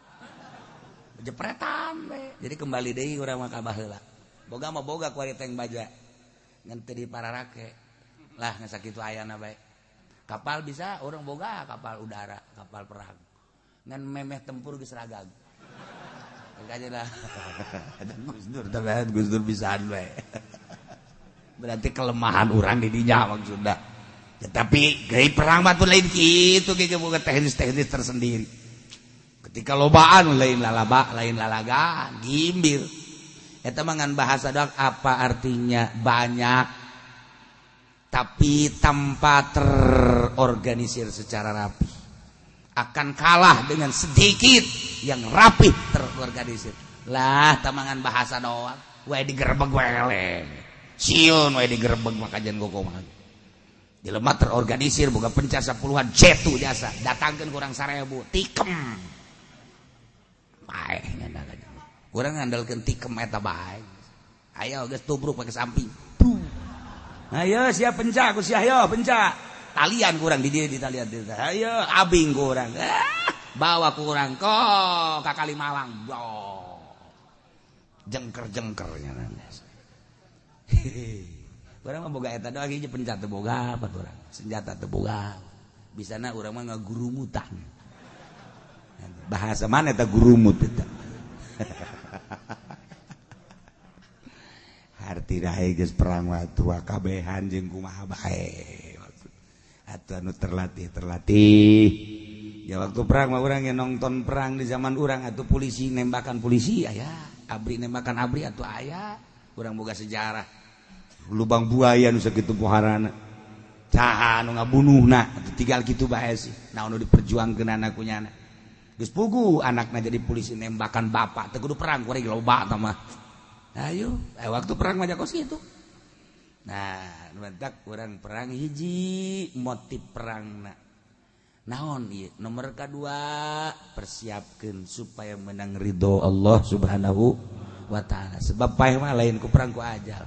Jepretan we. Jadi kembali deui urang mah ka baheula. Boga mah boga kuari tank baja. Ngan teu dipararake. Lah geus sakitu ayana bae. Kapal bisa orang boga kapal udara, kapal perang. Ngan memeh tempur geus ragag. Makanya lah. Gus Dur tapi Gus Dur bisaan bae. Berarti kelemahan orang di dinya maksudna. Tetapi gaya perang mah lain kitu ge boga teknis-teknis tersendiri. Ketika lobaan lain lalaba, lain lalaga, gimbir. Eta mah ngan bahasa doang, apa artinya banyak tapi tanpa terorganisir secara rapi akan kalah dengan sedikit yang rapi terorganisir. Lah tamangan bahasa doang, wae digerebeg wae sieun, wae digerebeg maka jangan gokomaha. Jelema terorganisir boga penca 10-an cetu jasa datangkeun kurang 1000 tikem paeh nya. Urang ngandalkeun tikem eta bae. Ayo geus tubruk pake samping. Ayo siap penca ku sia, ayo penca. Talian kurang di dieu, di talian. Ayo abing kurang. Bawa kurang kok ka Kalimalang. Jengker-jengker nya. Urang mah boga eta doang hiji, penca teu boga apa urang. Senjata teu boga. Bisana urang mah ngagurumutan. Bahasa mana eta gurumut eta? Hartina geus perang waktu kabehan jeung kumaha bae. Atuh anu terlatih. Ya waktu perang mah urang yang nonton perang di zaman urang atuh polisi nembakan polisi aya, abri nembakan abri atuh aya. Urang boga sejarah. Lubang buaya nu sakitu poharana. Saha anu ngabunuhna atuh tinggal kitu bae sih. Naon nu diperjuangkeunana ku nyana. Geus puguh anakna jadi polisi nembakan bapak teu kudu perang kuring loba tah mah. Ayo, waktu perang mah kos kitu. Nah, mentak urang perang hiji motif perangna. Naon ieu? Nomor kadua, persiapkeun supaya menang ridho Allah Subhanahu wa taala. Sebab paeh mah lain ku perang ku ajal.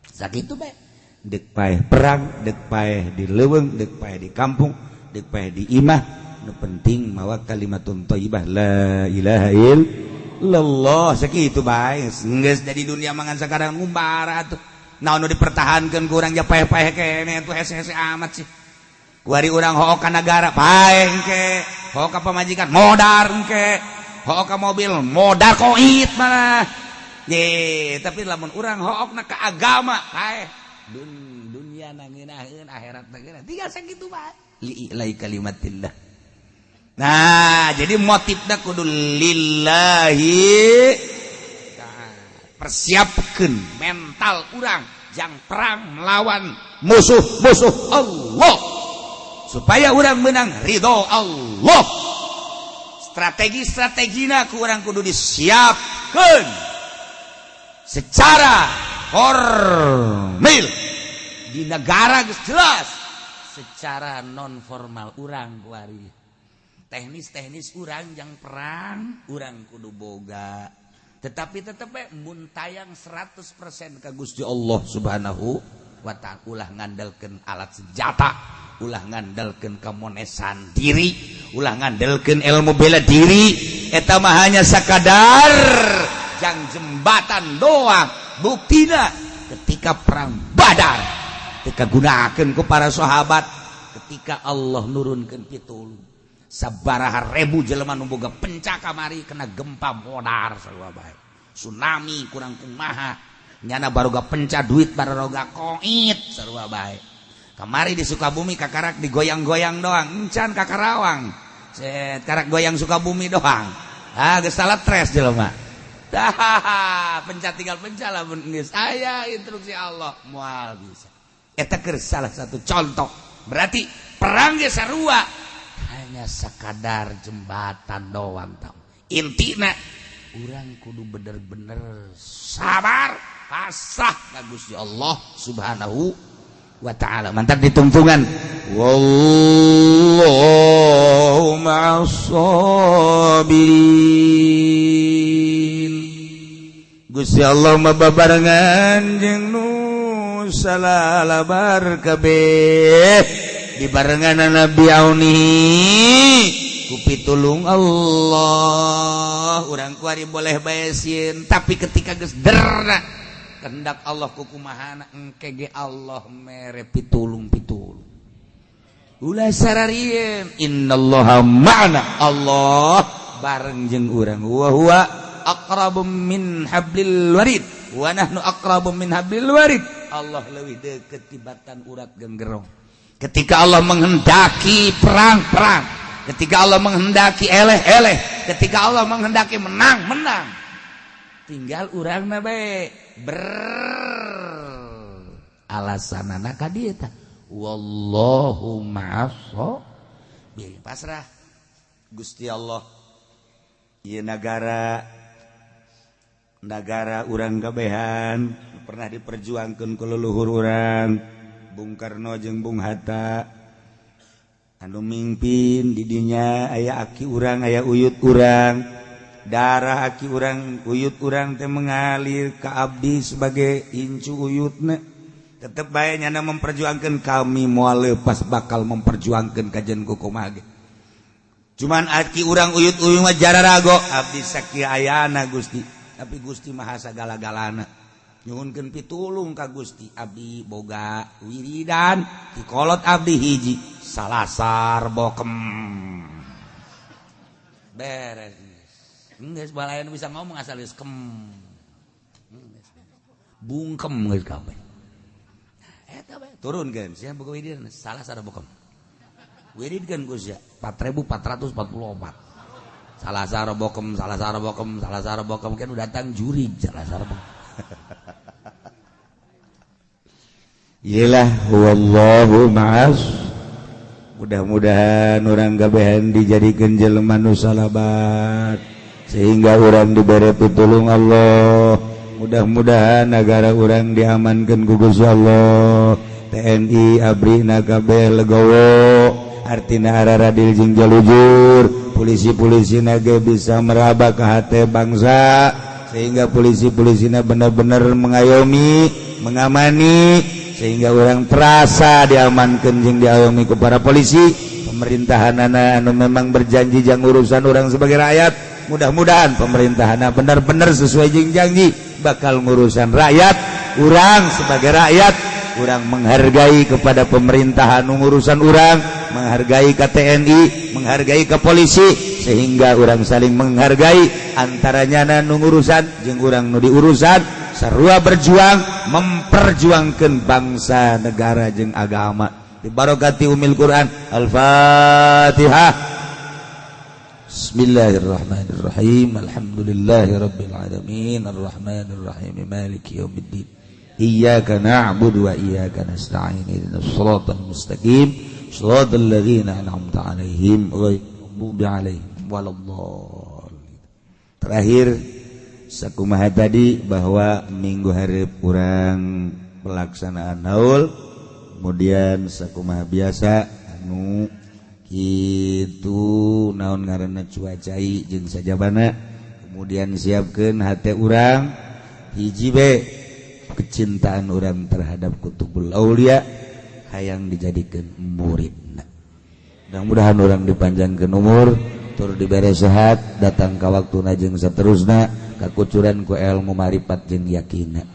Sakitu bae. Deuk paeh perang, deuk paeh di leuweung, deuk paeh di kampung, deuk paeh di imah, nu penting mawa kalimatun thayyibah la ilaha illallah. Sakitu bae. Geus jadi dunia mangan sakarang ngumbara atuh. Naon nu dipertahankeun ku urang ja paeh-paeh keneh tuh hese-hese amat sih. Kuari urang hook ka nagara paeh engke, hook ka pamajikan modar engke, hook ka mobil modar koit malah. Ye, tapi lamun urang hookna ka agama paeh. Dunia na ngeunaheun, akhirat na ngeunaheun. Tinggal sakitu bae. Li ilai kalimatillah. Nah, jadi motifna kudu lillahi. Persiapkan mental urang jang perang melawan musuh-musuh Allah supaya urang menang ridho Allah. Strategi-strategina ku urang kudu disiapkan secara formil di negara geus jelas, secara non formal urang kuari teknis-teknis urang jang perang urang kudu boga. Tetapi tetep mun tayang 100% ka Gusti Allah Subhanahu wa ta'ala. Ulah ngandalkeun alat senjata, ulah ngandalkeun kamonesan diri, ulah ngandalkeun ilmu bela diri. Eta mah hanya sakadar jang jembatan doang. Buktina ketika perang Badar ketika gunakeun ku para sahabat, ketika Allah nurunkeun pitulung sabaraha ribu jelema nu boga penca kamari kena gempa modar sarua bae, tsunami kurang kumaha nyana baroga penca duit baroga koit sarua bae. Kamari di Sukabumi kakarak digoyang-goyang doang, encan ka Karawang set karak goyang Sukabumi doang, ah geus salah tres jelema. Tah penca tinggal penca lamun geus aya instruksi Allah moal bisa. Eta keur salah satu contoh. Berarti perang ge sarua hanya sekadar jembatan doang tau. Intina urang kudu bener-bener sabar pasrah ka Gusti Allah Subhanahu wa ta'ala. Mantap ditungtungan wallahu ma'as sabirin. Gusti Allah mah babarengan jeung nu salalabar kabeh dibarengan Nabi Auni ku pitulung Allah. Urang kuari boleh bae sieun, tapi ketika geus derna kehendak Allah kukumahana engke ge Allah mere pitulung-pitulung. Ulah sararieun innallaha ma'ana, Allah bareng jeung urang. Wa huwa aqrabu min hablil warid wa nahnu aqrabu min hablil warid. Allah leuwih deukeut tibatan urat genggerong. Ketika Allah menghendaki perang, perang. Ketika Allah menghendaki eleh, eleh. Ketika Allah menghendaki menang, menang. Tinggal urang na bae ber alasanana ka dieu tah. Wallahu ma'as pasrah. Gusti Allah, ieu negara negara urang kabehan pernah diperjuangkan ku leluhur urang Bung Karno jeung Bung Hatta anu mimpin didinya aya aki urang, aya uyut urang, darah aki urang uyut urang teh mengalir ke abdi sebagai incu uyutna. Tetep bae nyana memperjuangkan, kami moal lepas bakal memperjuangkan kajian kumaha ge. Cuman aki urang uyut uyut mah jararago, abdi sakieu ayana Gusti, tapi Gusti maha sagala-galana. Nyuhunkeun pitulung ka Gusti, abdi boga wiridan dikolot abdi hiji salasar bokem beres. Geus balayan bisa ngomong asal geus kem bungkem geus kabeh. Eta bae turunkeun sia boga wiridan salasar bokem, wiridkeun ku sia 4444 salasar bokem, salasar bokem, salasar bokem, kan udah datang jurig salasar bokem. Yelah wallahu ma'as. Mudah-mudahan urang kabehan dijadikeun jelema nu salabat sehingga urang diberi pitulung Allah. Mudah-mudahan negara urang diamankeun ku Gusti Allah. TNI ABRI kabeh legowo, artina araradil jeung jalujur. Polisi-polisi nage bisa meraba ke hati bangsa sehingga polisi-polisina benar-benar mengayomi, mengamani, sehingga orang terasa diamankan jeung diayomi ku para polisi. Pemerintahan anu memang berjanji jang urusan orang sebagai rakyat, mudah-mudahan pemerintahan benar-benar sesuai jeung janji bakal ngurusan rakyat. Urang sebagai rakyat, urang menghargai kepada pemerintahan urusan urang, menghargai ke TNI, menghargai ke polisi, sehingga urang saling menghargai antaranya nu urusan jeung urang nu diurusan, sarua berjuang memperjuangkan bangsa, negara jeung agama. Dibarokati umil Quran. Al-Fatihah. Bismillahirrahmanirrahim. Alhamdulillahirabbil alamin arrahmanirrahim maliki yaumiddin. Iyyaka na'budu wa iyyaka nasta'in ihdinas siratal mustaqim siratal ladzina an'amta 'alaihim ghairil maghdubi 'alaihim waladdallin. Terakhir sakumaha tadi bahwa minggu hari kurang pelaksanaan haul, kemudian sakumaha biasa anu kitu naon ngaranna cuacai jeung sajabana, kemudian siapkeun hate urang hiji be kecintaan orang terhadap Kutubul Aulia hayang dijadikan muridna. Mudah-mudahan orang dipanjangkeun umur, tur dibere sehat, datang ka waktuna jeung saterusna, kakucuran ku ilmu marifat jeung yakina.